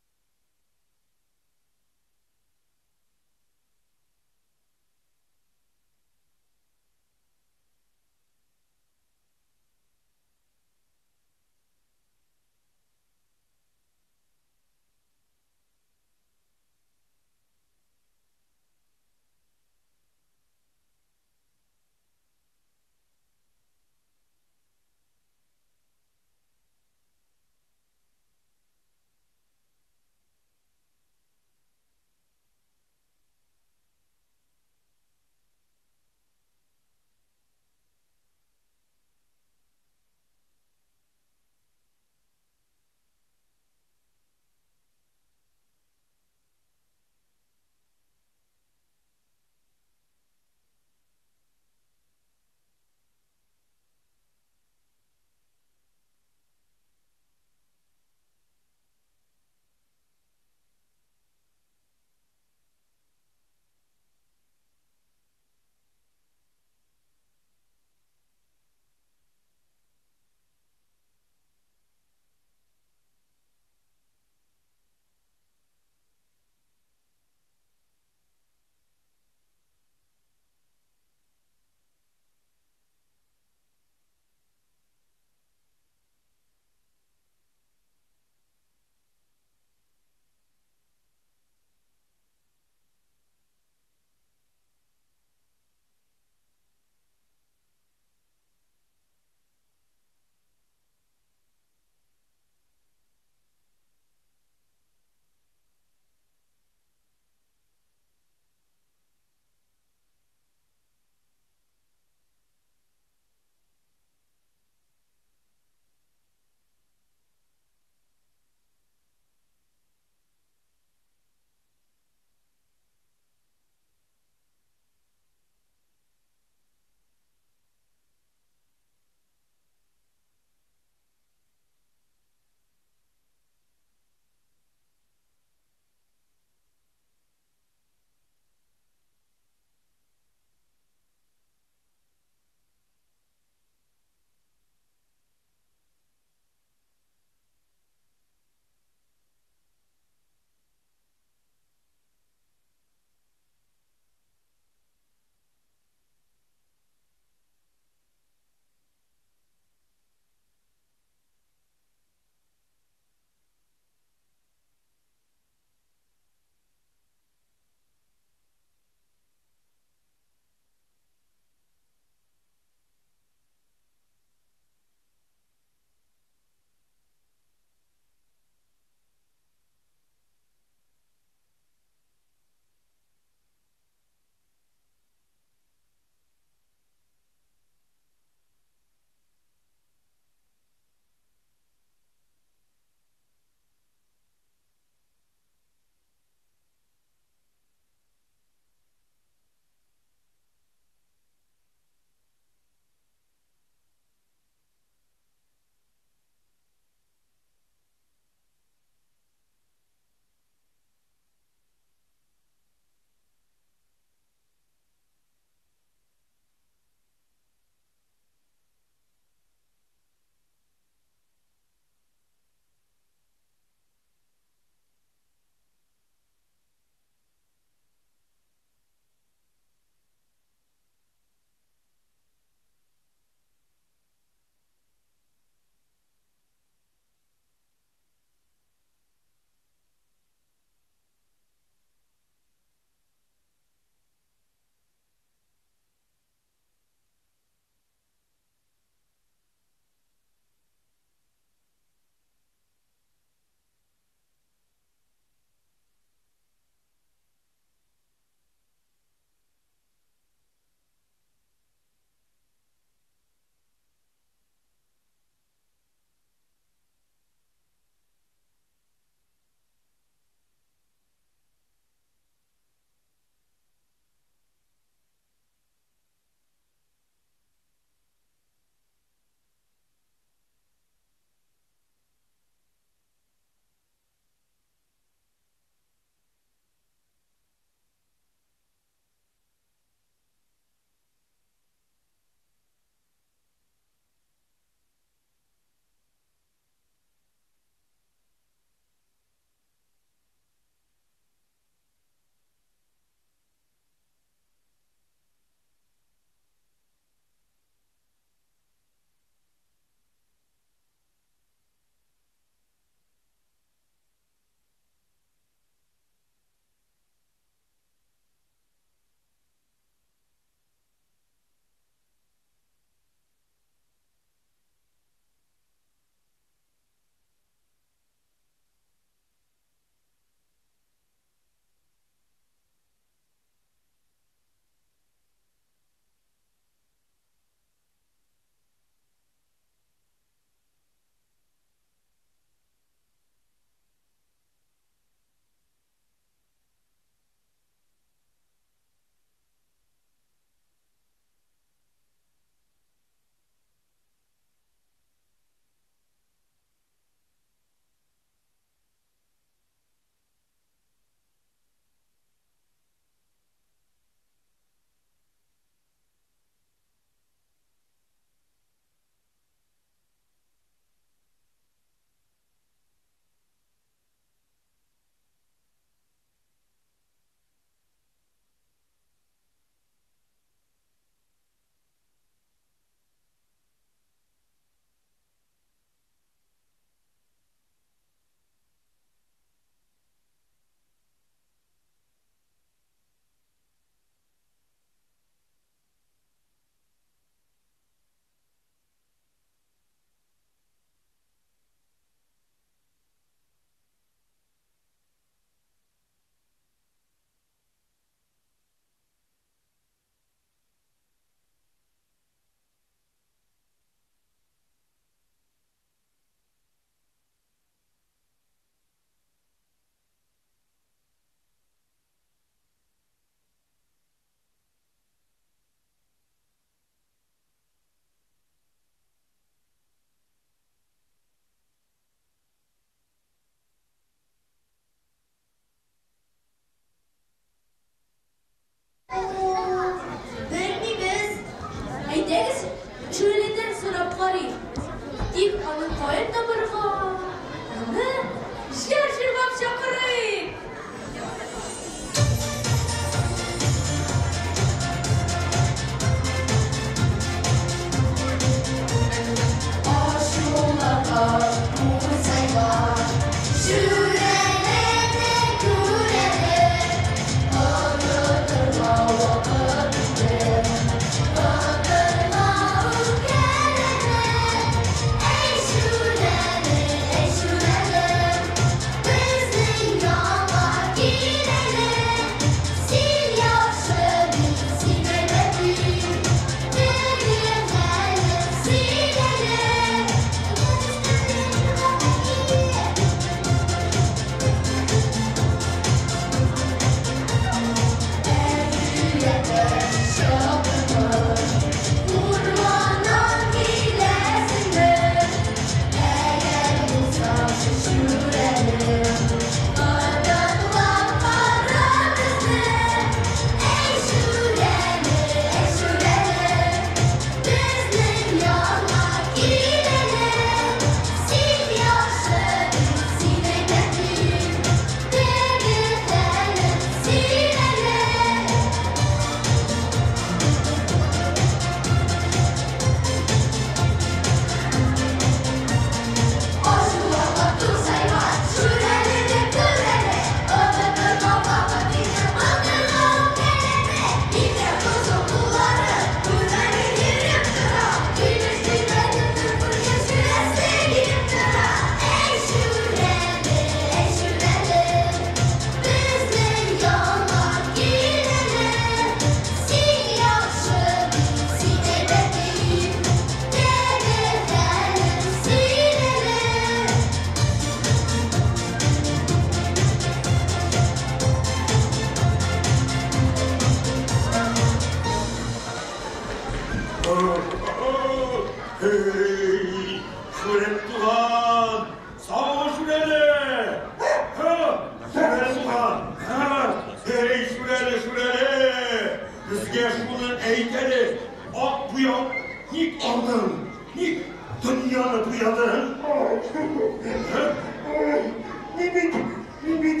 бит, мин бит,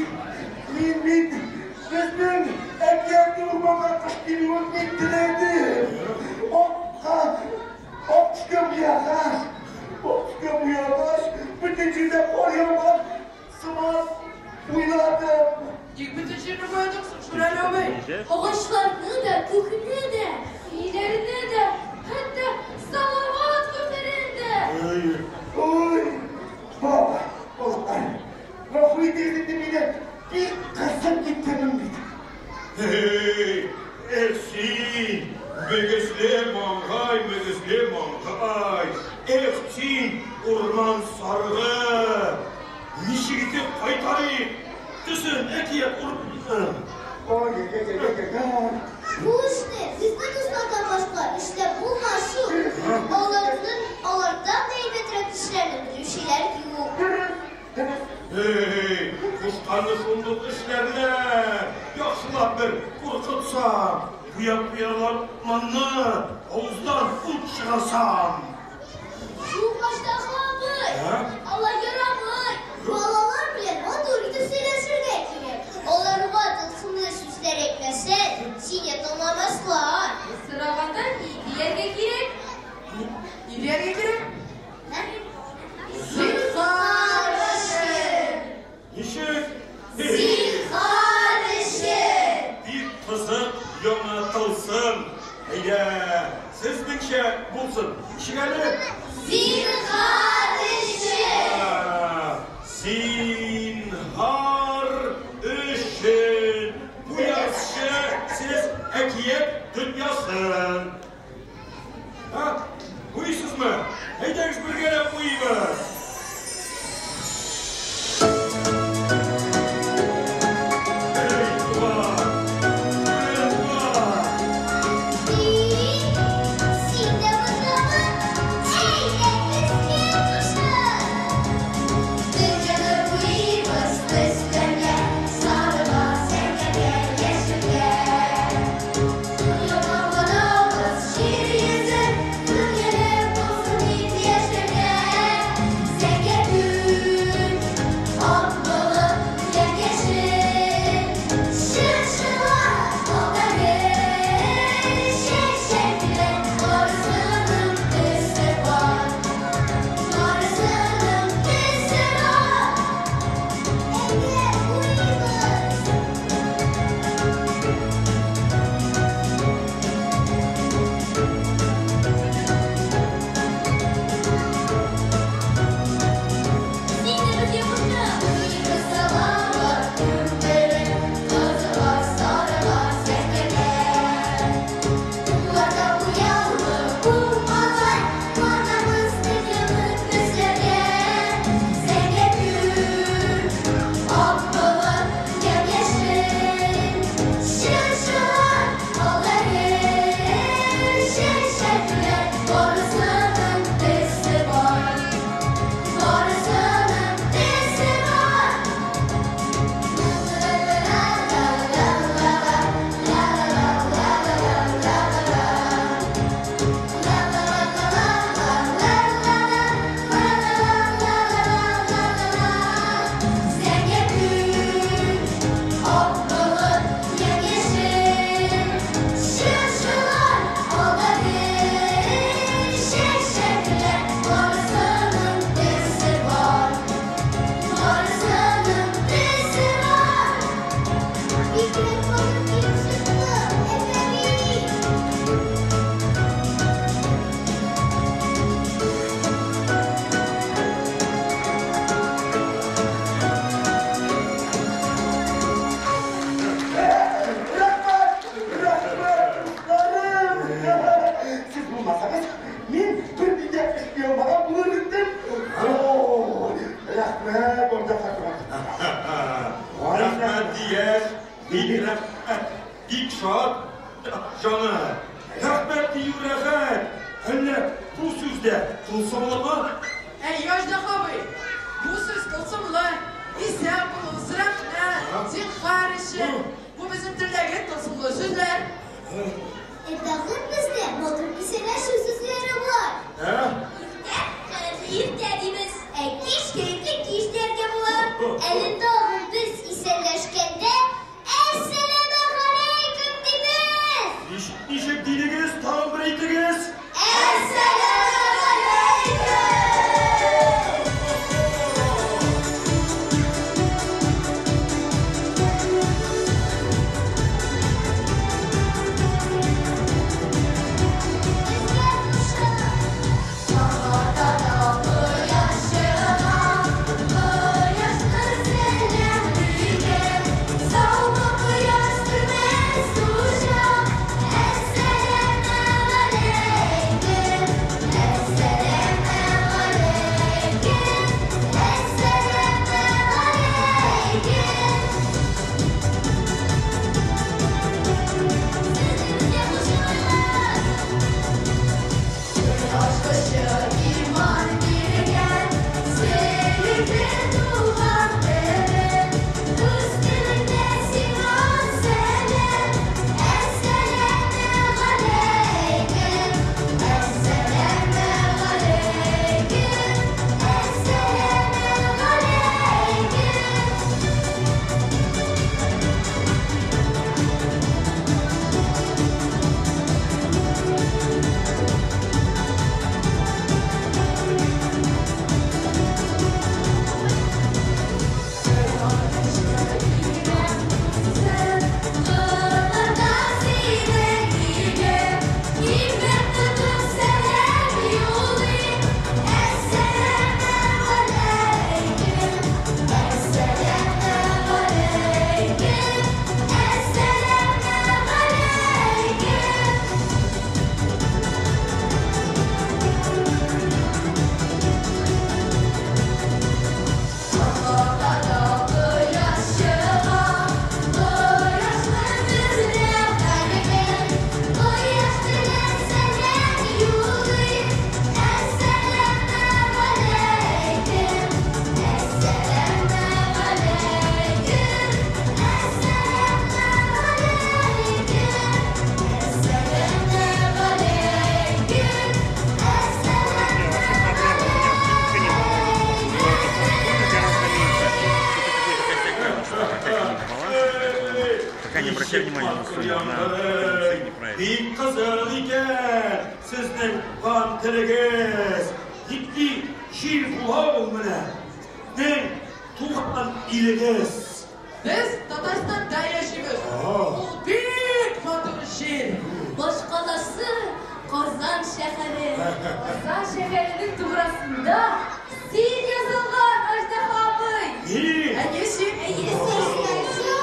мин бит безнең әкияти урманга кыш килүен бик теләдем. Акка, ак төскә буягач, ак төскә буягач, бөтен җирдә кар яуган сыман уйладым. Ник бөтен җирне буядың соң, Шүрәле абый? Агачларны да, күкне дә, Өйләрне дә, хәтта салават күперен дә. Ой, баба, балакай, гафу итегез инде мине, бик кызып киткәнмен бит. Эй, эх син, мөгезле маңгай, мөгезле маңгай. Эх син, урман сарыгы. Ничек итеп кайтарыйк? Төсен әкият урманының. Ой, ой, ой, ой, ой. Бу эшне безнең дуслардан башка эшләп булмас шул. Аларның алардан да әйбәтрәк кешеләрне белүчеләр юк. Эй, кушканны шундук эшләрләр. Яхшылап бер куркытсам, буяп куярлар урманны, авыздан ут чыгарсам. Юк, Аждаһа абый. А? Алай ярамый. Балалар белән матур итеп сөйләшергә кирәк. Аларга тылсымлы сүзләр әйтмәсәң, сине тыңламаслар. Сораганда ни дияргә кирәк? Ни дияргә кирәк? Зинһар өчен! Ничек? Зинһар өчен! Бик кызык яңа тылсым. Әйдә, сезнеңчә булсын. Ничек әле? Зинһар өчен! Зинһар өчен. Буязчы сез әкият дөньясын. Ха, буйсызмы? Әйдәгез бергәләп буйыбыз. Эй, туган! Эй, туган! Син, син дә мондамы? Әйдә, безгә кушыл! Дөньяны буйыбыз төсләргә, сарыга, зәңгәргә, яшелгә. Яманланабыз җир йөзен, күңеле булсын дип яшәргә. Зәңгәр күк, ак болыт, ямь-яшел, чыршылар, ал да гөл, чәчәкләр, барысының төсе бар, барысының төсе бар. Әйдә, буйыбыз! Син дә безгә кушыл. Буйыбыз салават күпере, кызыллар, сарылар, зәңгәрләр. Кулларда буяулы урманнар, куанабыз дөньяны төсләргә. Зәңгәр күк, ак болыт, ямь-яшел, чыршылар, ал да гөл, чәчәкләр, барысының төсе бар. Барысының төсе бар. Зәңгәр күк, ак болыт, ямь-яшел, чыршылар, ал да гөл, чәчәкләр, барысының төсе бар, барысының төсе бар. Бигрәк матур килеп чыкты, әфәрин! Рәхмәт, рәхмәт, дусларым. Сез булмасагыз, мин берни дә эшли алмаган булыр идем. Ой, рәхмәт, Аждаһа. Рәхмәт дигәч, бик рәхмәт, бик шат җаны. Рәхмәт дию рәхәт. Әллә бу сүз дә тылсымлымы? Әй, Аждаһа абый, бу сүз тылсымлы. Исән булыгыз, рәхмәт, зинһар өчен. Бу безнең телдәге тылсымлы сүзләр. Ә тагын бездә матур исәнләшү сүзләре бар. Ә? Иртә, хәерле иртә дибез. Ә кич кәефле кич дияргә була. Әле Әле тагын без исәнләшкәндә әссәламегаләйкүм дибез. Ничек дидегез, тагын бер әйтегез. Әссәламегаләйкүм. Безгә кушып. Пока не обращай внимания на сумму, она неправильно. Бик кызык икән сезнең туган телегез. Нинди җир була ул менә? Нең туган илегез. Без Татарстанда яшибез. Ул бик матур җир. Башкаласы Казан шәһәре. Казан шәһәренең туграсында син язылган, Аждаһа абый. Ни? Әйе, син. Әйе, Татарстанда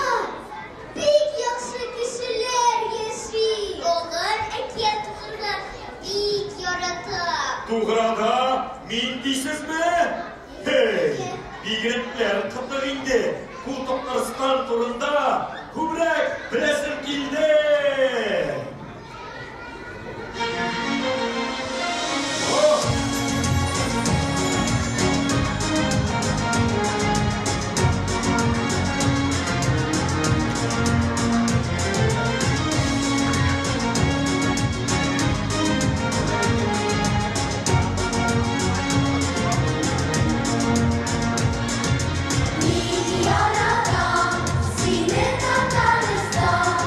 бик яхшы кешеләр яши. Алар әкият укырга бик ярата. Туграда мин дисезме? Һей, бигрәкләр кызык инде. Бу Татарстан турында күбрәк беләсем килде. О! Мин яратам сине, Татарстан.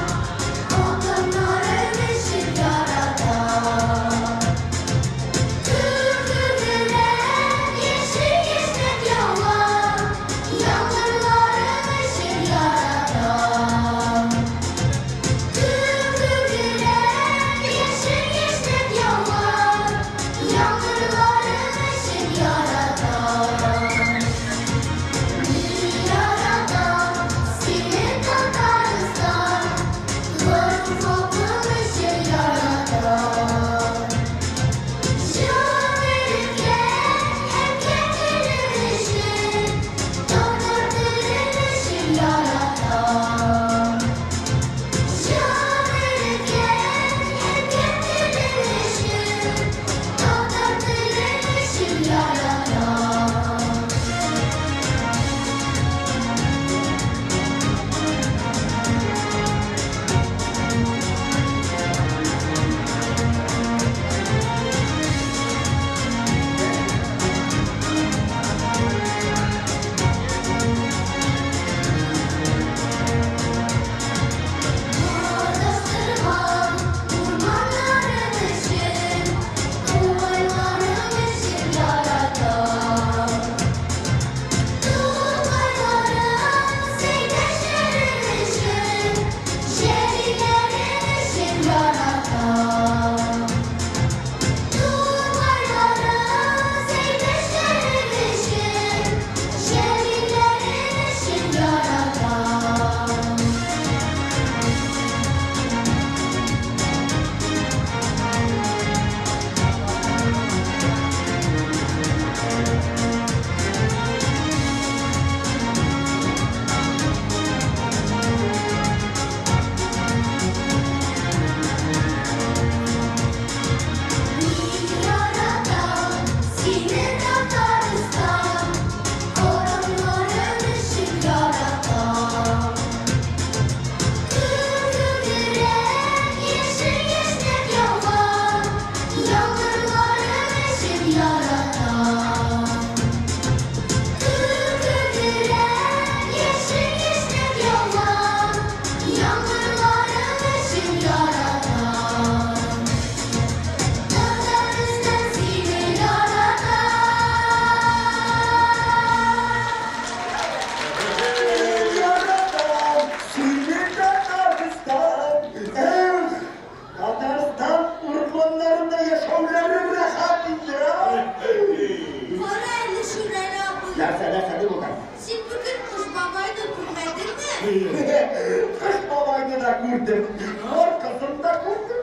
Кыш бабайны да күрдем, Кар кызын да күрдем.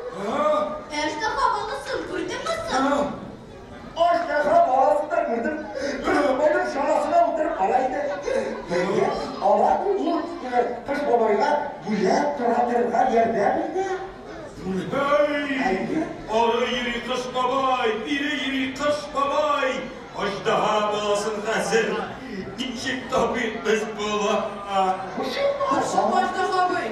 Аждаһа баласын күрдеңме соң? Аждаһа баласын да күрдем. Кыш бабайның чанасына утырып бара иде. Алар ул Кыш бабайга бүләк таратырга ярдәм итә. Әй! Ары йөри Кыш бабай, бире йөри Кыш бабай. Аждаһа баласын хәзер ничек табыйк без боларны? Борчылма, Аждаһа абый.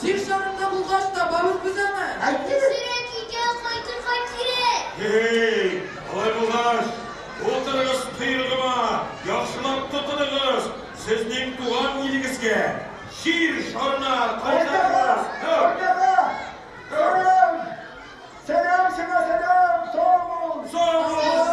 Җир шарында булгач табабыз без аны. Тизрәк өйгә кайтырга кирәк. Һей, алай булгач, утырыгыз койрыгыма, яхшылап тотыныгыз, сезнең туган илегезгә, Җир шарына кайтабыз. Аждаһа! Сәлам! Сәлам сиңа, сәлам! Сау бул! Сау бул!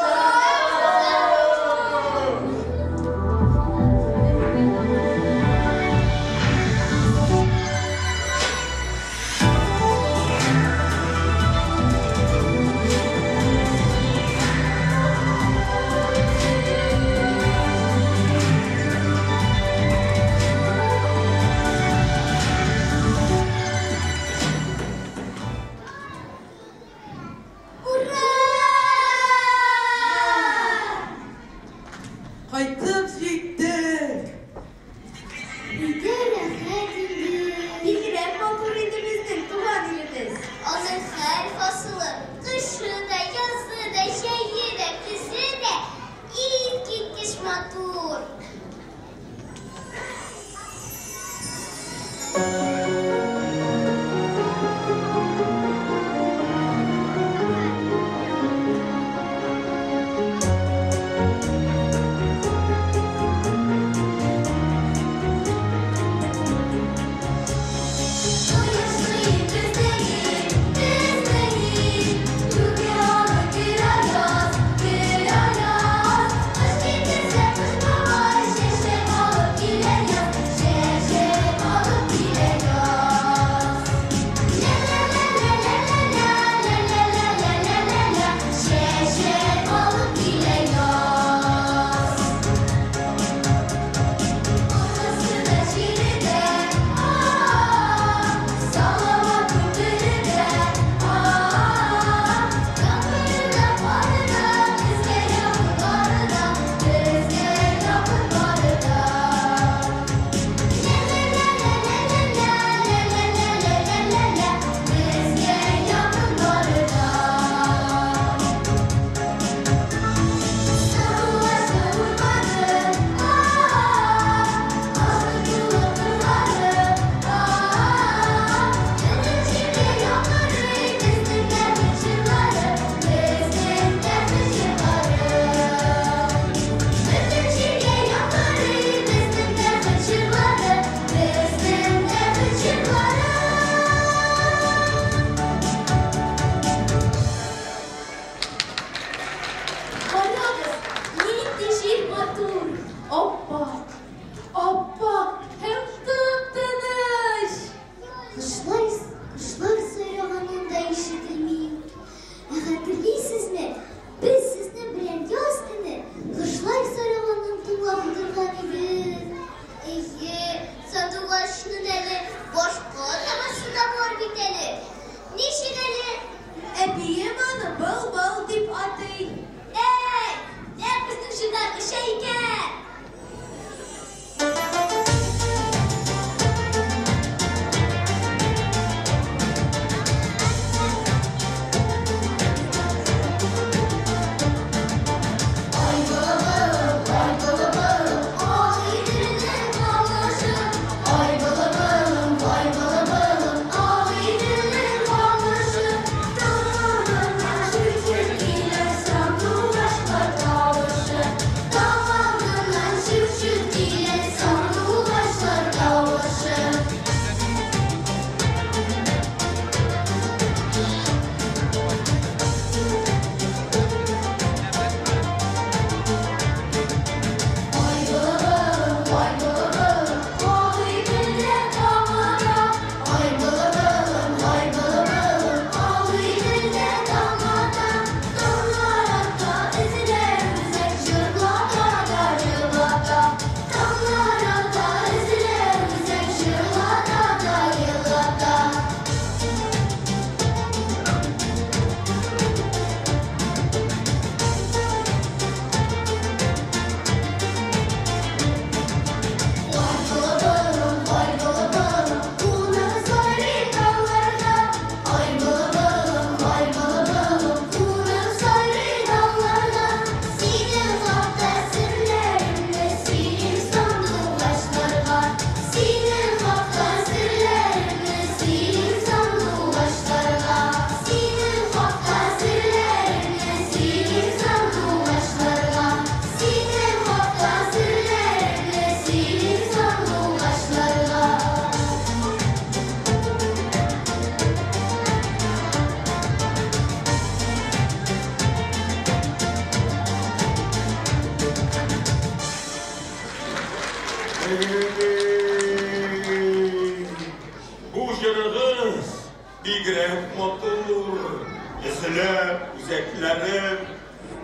Бигрәк матур. Өзелә үзәкләрем.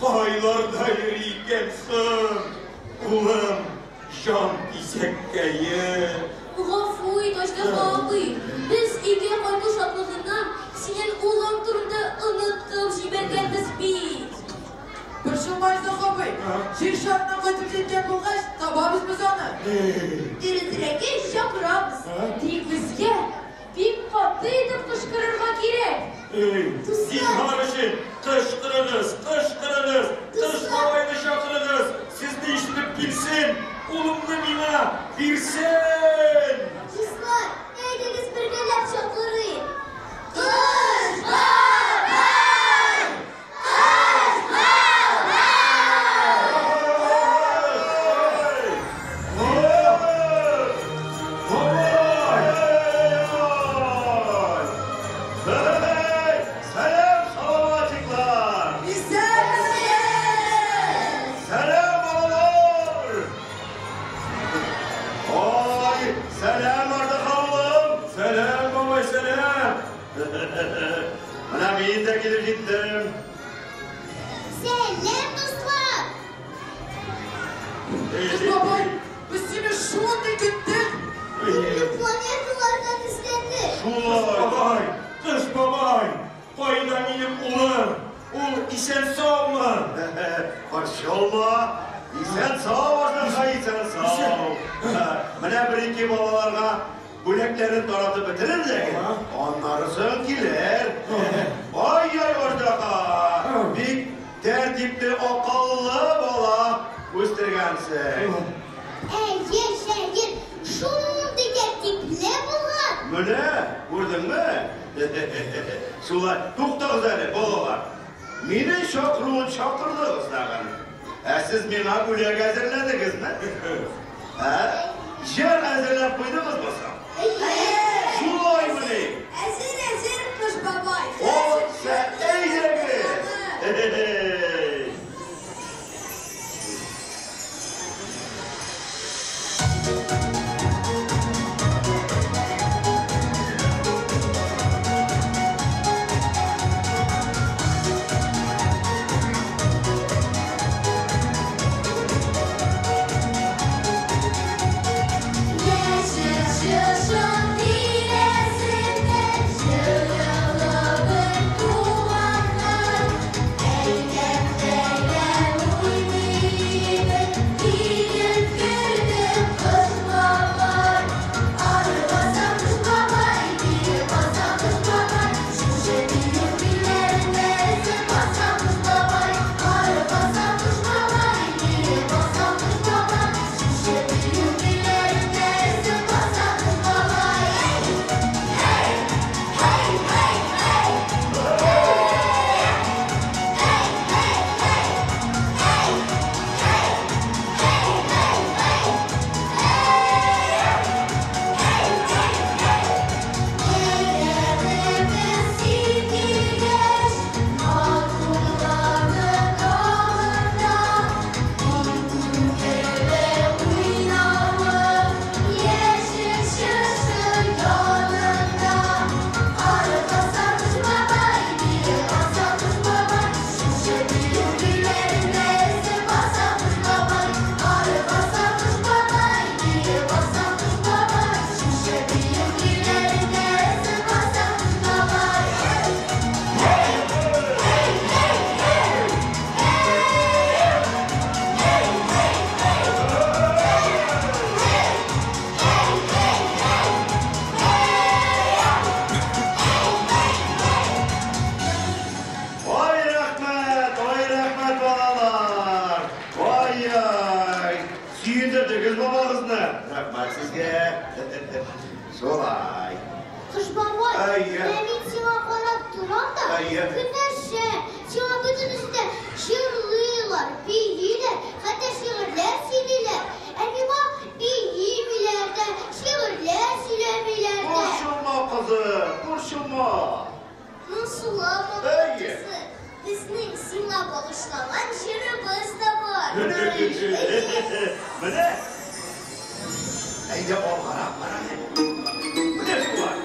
Кайларда йөри икән соң? Улым, җан кисәккәе. Гафу ит, Аждаһа абый. Без өйгә кайту шатлыгыннан синең улың турында онытып җибәргәнбез бит. Борчылма, Аждаһа абый. Җир шарына кайтып җиткән булгач, табабыз без аны. Дөресрәге, чакырабыз. Тик безгә бик каты итеп кычкырырга кирәк. Зинһар өчен, кычкырыгыз, кычкырыгыз, Кыш бабайны чакырыгыз, сезне ишетеп килсен, улымны миңа бирсен! Дуслар, әйдәгез бергәләп чакырыйк. Кыш бабай! Кыш бабай! Сәлам, саламатиклар! Сәлам, балалар! Ой, сәлам, Аждаһа улым! Сәлам, бабай, сәлам! Менә мин дә килеп җиттем. Сәлам, дуслар! Кыш бабай, без сине шундый көттек. Төрле планеталардан эзләдек. Кыш бабай, Кыш бабай, кайда минем улым? Ул исән-саумы? Борчылма, исән-сау, Аждаһа, исән-сау. Менә бер-ике балаларга бүләкләрен таратып бетерер дә, аннары соң килер. Ай-яй, Аждаһа, бик тәртипле, акыллы бала үстергәнсең. Әйе, Шәһир, шундый тәртипле булган. Менә, күрдеңме? Шулай, туктагыз әле, балалар. Мине чакыруын чакырдыгыз тагын. Ә сез миңа бүләк әзерләдегезме? Ә? Җыр әзерләп куйдыгызмы соң? Шулаймыни? Әзер, әзер, Кыш бабай. О, әйдәгез! Хе-хе-хе! Яшел чыршы тирәсендә җыелып туганнар, әйлән-бәйлән уйныйбыз, киеп керде Кыш бабай. Ары баса Кыш бабай, бире баса Кыш бабай, шушы бию көйләренә баса Кыш бабай. Ары баса Кыш бабай, бире баса Кыш бабай, шушы бию көйләренә баса Кыш бабай. Hey, hey, hey, hey! Hey, hey, hey! Hey, hey, hey, hey, hey! Hey, hey, hey! Бәйрәмебез килгәч, матурланып тагын да, бик күңелле уйнавы, яшел чыршы янында. Ары баса Кыш бабай, бире баса Кыш бабай, шушы бию көйләренә баса Кыш бабай. Ары баса Кыш бабай, бире баса Кыш бабай, шушы бию көйләренә баса Кыш бабай. Hey, hey, hey, hey! Hey, hey, hey! Hey, hey, hey, hey! Hey, hey, hey! Ой, рәхмәт, ой, рәхмәт, балалар. Ай-яй, сөендердегез бабагызны. Рәхмәт сезгә. Шулай. Кыш бабай, Әйе. менә мин сиңа карап торам да, Әйе. көнләшәм. Сиңа бөтенесе дә җырлыйлар, бииләр, хәтта шигырьләр сөйлиләр. Ә миңа биемиләр дә, шигырьләр сөйләмиләр дә. Борчылма, кызым, борчылма. Монсула Әйе. матурчысы, безнең сиңа багышланган җырыбыз да бар. Менә ич. Менә. Әйдә алгарак бар әле. Менә шулай.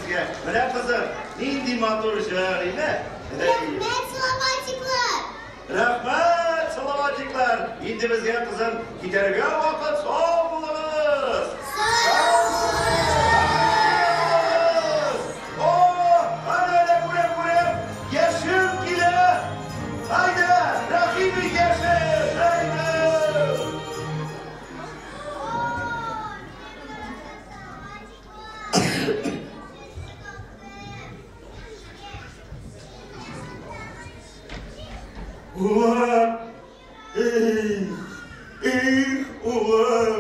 сезгә. Менә кызым, нинди матур җыр, име? Рәхмәт, саламатиклар! Рәхмәт, саламатиклар! Инде безгә кызым китәргә вакыт, сау булыгыз! Сау булыгыз! О, әнә күрәм, күрәм, яшен килә! Әйдә, рәхим ит, яшен! Әйдә! Улым! Эх, эх, улым,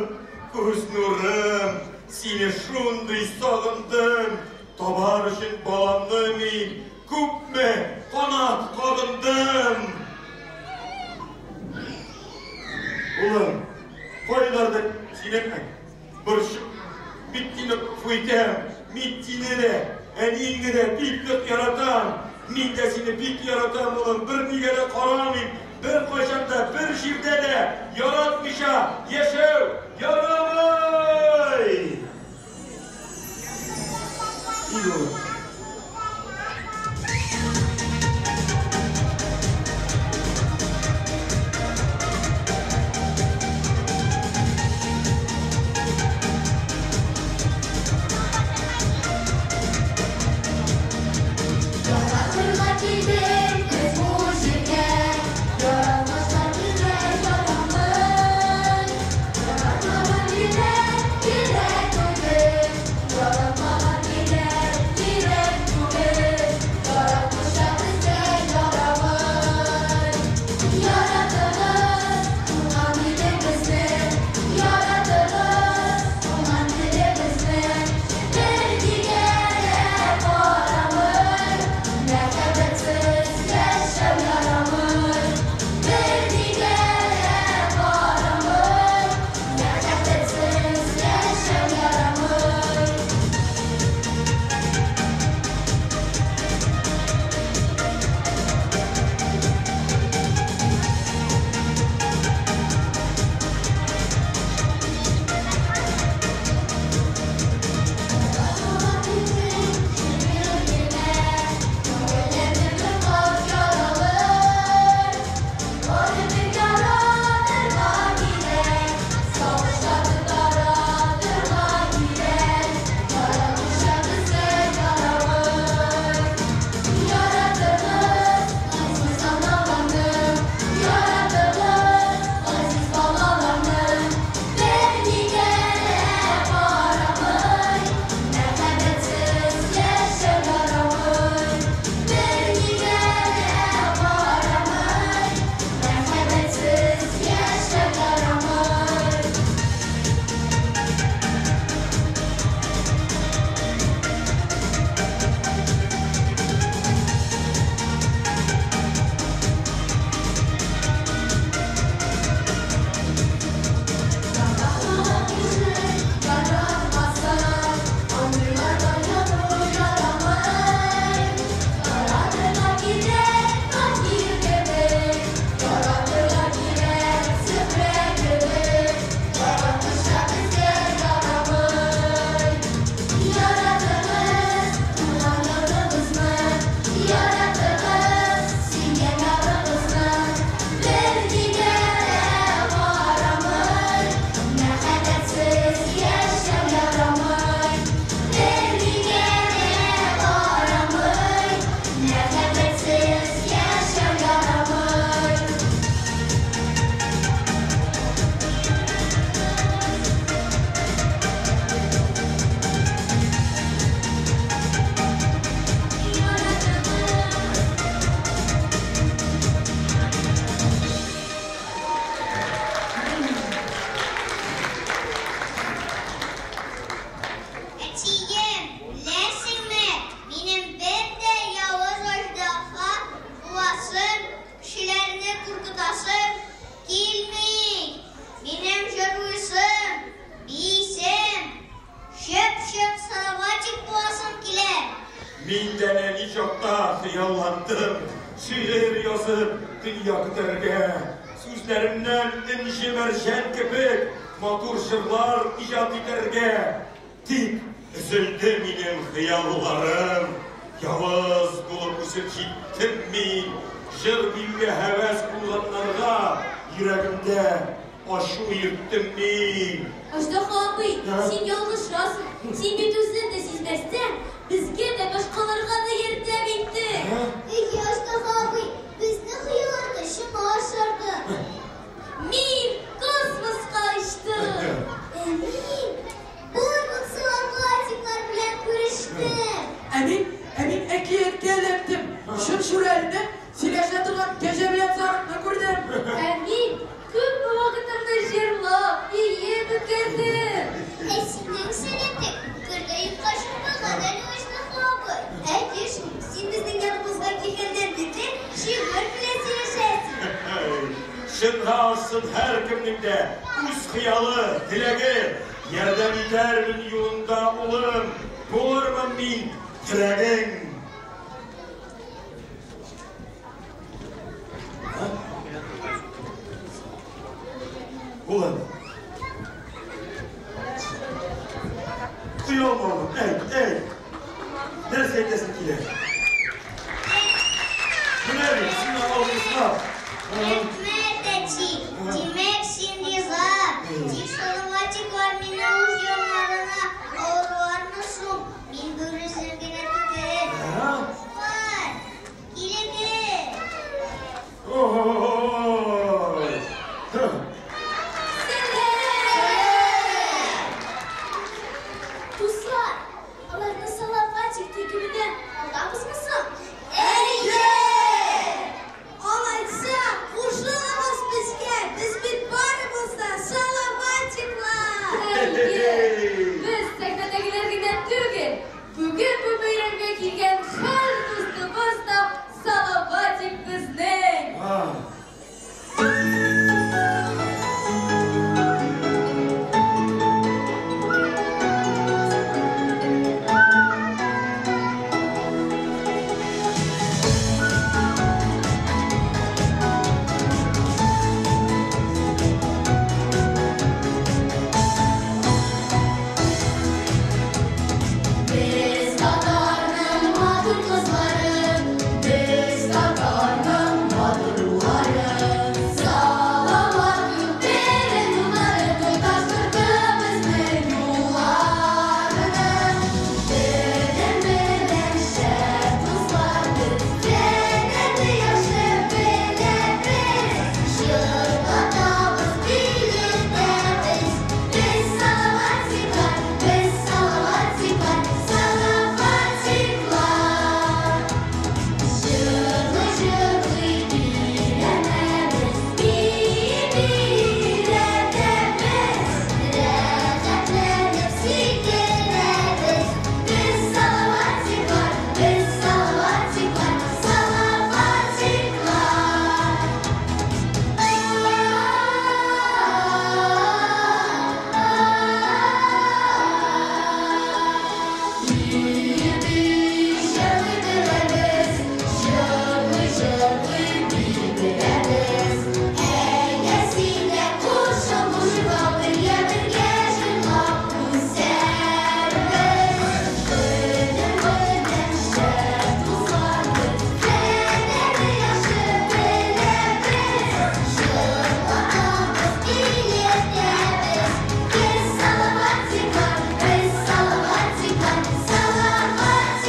күз нурым, сине шундый сагындым. Табар өчен баламны мин күпме канат кагындым. Улым, кайларда синең борчу бик сине гафу итәм. Мин сине дә, әниеңне дә бик нык яратам. Мин дә сине бик яратам, улым. Бернигә дә карамыйм. Беркайчан да, бер җирдә дә яратмыйча яшәү ярамый. Кил, улым. Яратырга килдек без бу җиргә, яратмаска безгә ярамый. Яратмаган йөрәк кирәк түгел, яратмаган йөрәк кирәк түгел, яратмыйча безгә ярамый. Яратыгыз туган илебезне, яратыгыз туган телебезне, бернигә дә карамый, мәхәббәтсез яшәү ярамый. Бернигә дә карамый, мәхәббәтсез яшәү ярамый. Мәхәббәтсез яшәү ярамый, бернигә дә карамый, мәхәббәтсез яшәү ярамый. Yaratmasın, anılarda yanı yaramay. Yaratırlar gider fakir bebek, yaratırlar gider süpre bebek. Yaratmışlar bize yaramay. Yaratırız tuğan yarımızı, yaratırız siyen yarımızı. Бернигә дә карамый, мәхәббәтсез яшәү ярамый. Бернигә дә карамый, мәхәббәтсез яшәү ярамый. Әтием, беләсеңме, минем бер дә явыз аждаһа буласым, кешеләрне куркытасым килми. Минем җырлыйсым, биисем, чып-чын салаватик буласым килә. Мин дә нәни чакта хыялландым, шигырь язып дөнья көтәргә. Сүзләремнән энҗе мәрҗән кебек матур җырлар иҗат итәргә. Тик Өзелде минем хыялларым. Явыз булып үсеп җиттем мин. Җыр биюгә һәвәс булганнарга йөрәгемдә ачу йөрттем мин. Аждаһа абый, син ялгышасың. Син бит үзең дә сизмәстән, безгә дә, башкаларга да ярдәм иттең. Әйе, Аждаһа абый, безнең хыялларны чынга ашырдың. Мин космоска очтым. Ә мин барлык салаватиклар белән күрештем. Ә мин, ә мин әкияткә эләктем. Чын Шүрәлене сөйләшә торган кәҗә белән сарыкны күрдем. Ә мин күпме вакытымны җырлап, биеп үткәрдем. Ә синең сәләтең кырда юкка чыкмаган әле, Аждаһа абый. Әйе шул, син безнең яныбызга килгәннән бирле шигырь белән сөйләшәсең. Чынга ашсын һәркемнең дә үз хыялы, теләге. Ярдәм итәрмен юлыңда, улым, булырмын мин терәгең. Улым. Оялма, улым, әйт, әйт. Нәрсә әйтәсең килә? Менә бит, сиңа алгышлар. Рәхмәт, әти. Димәк, син риза. Тик салаватиклар мине үз яннарына алырлармы соң? Мин берүзем генә түгел. Дуслар, килегез. Ой! Дуслар, аларны Салаватик төркеменә алабызмы соң? Әйе! Алайса, кушылыгыз безгә. Без бит барыбыз да салаватиклар. Әйе, без сәхнәдәгеләр генә түгел. Бүген бу бәйрәмгә килгән һәр дустыбыз да Салаватик безнең. Без татарның матур кызлары, без татарның матурлары. Салават күпере нурлары тоташтырды безнең юлларны. Белем белән шәп дуслар без, сәләтне яхшы беләбез. Җырлатабыз, биетәбез. Без салаватиклар, без салаватиклар, салаватиклар. Җырлый-җырлый өйрәнәбез, бии-бии өйрәтәбез. Рәхәтләнеп сикерәбез. Без салаватиклар, без салаватиклар, салаватиклар. Җырлый беләбез, җырлый-җырлый бии беләбез. Әйдә син дә кушыл бу җырга, бергә-бергә җырлап үсәрбез. Белем белән шәп дуслар без, сәләтне яхшы беләбез. Җырлатабыз, биетәбез. Без салаватиклар, без салаватиклар, салаватиклар.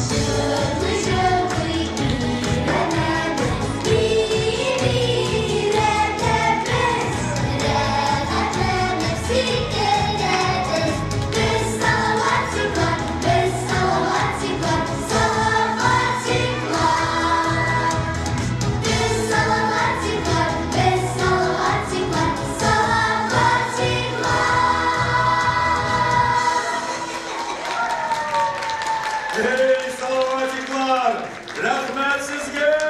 Җырлый-җырлый өйрәнәбез, бии-бии өйрәтәбез. Рәхәтләнеп сикерәбез. Без салаватиклар, без салаватиклар, салаватиклар. Без салаватиклар, без салаватиклар, салаватиклар. Эй, салаватиклар! Рәхмәт сезгә!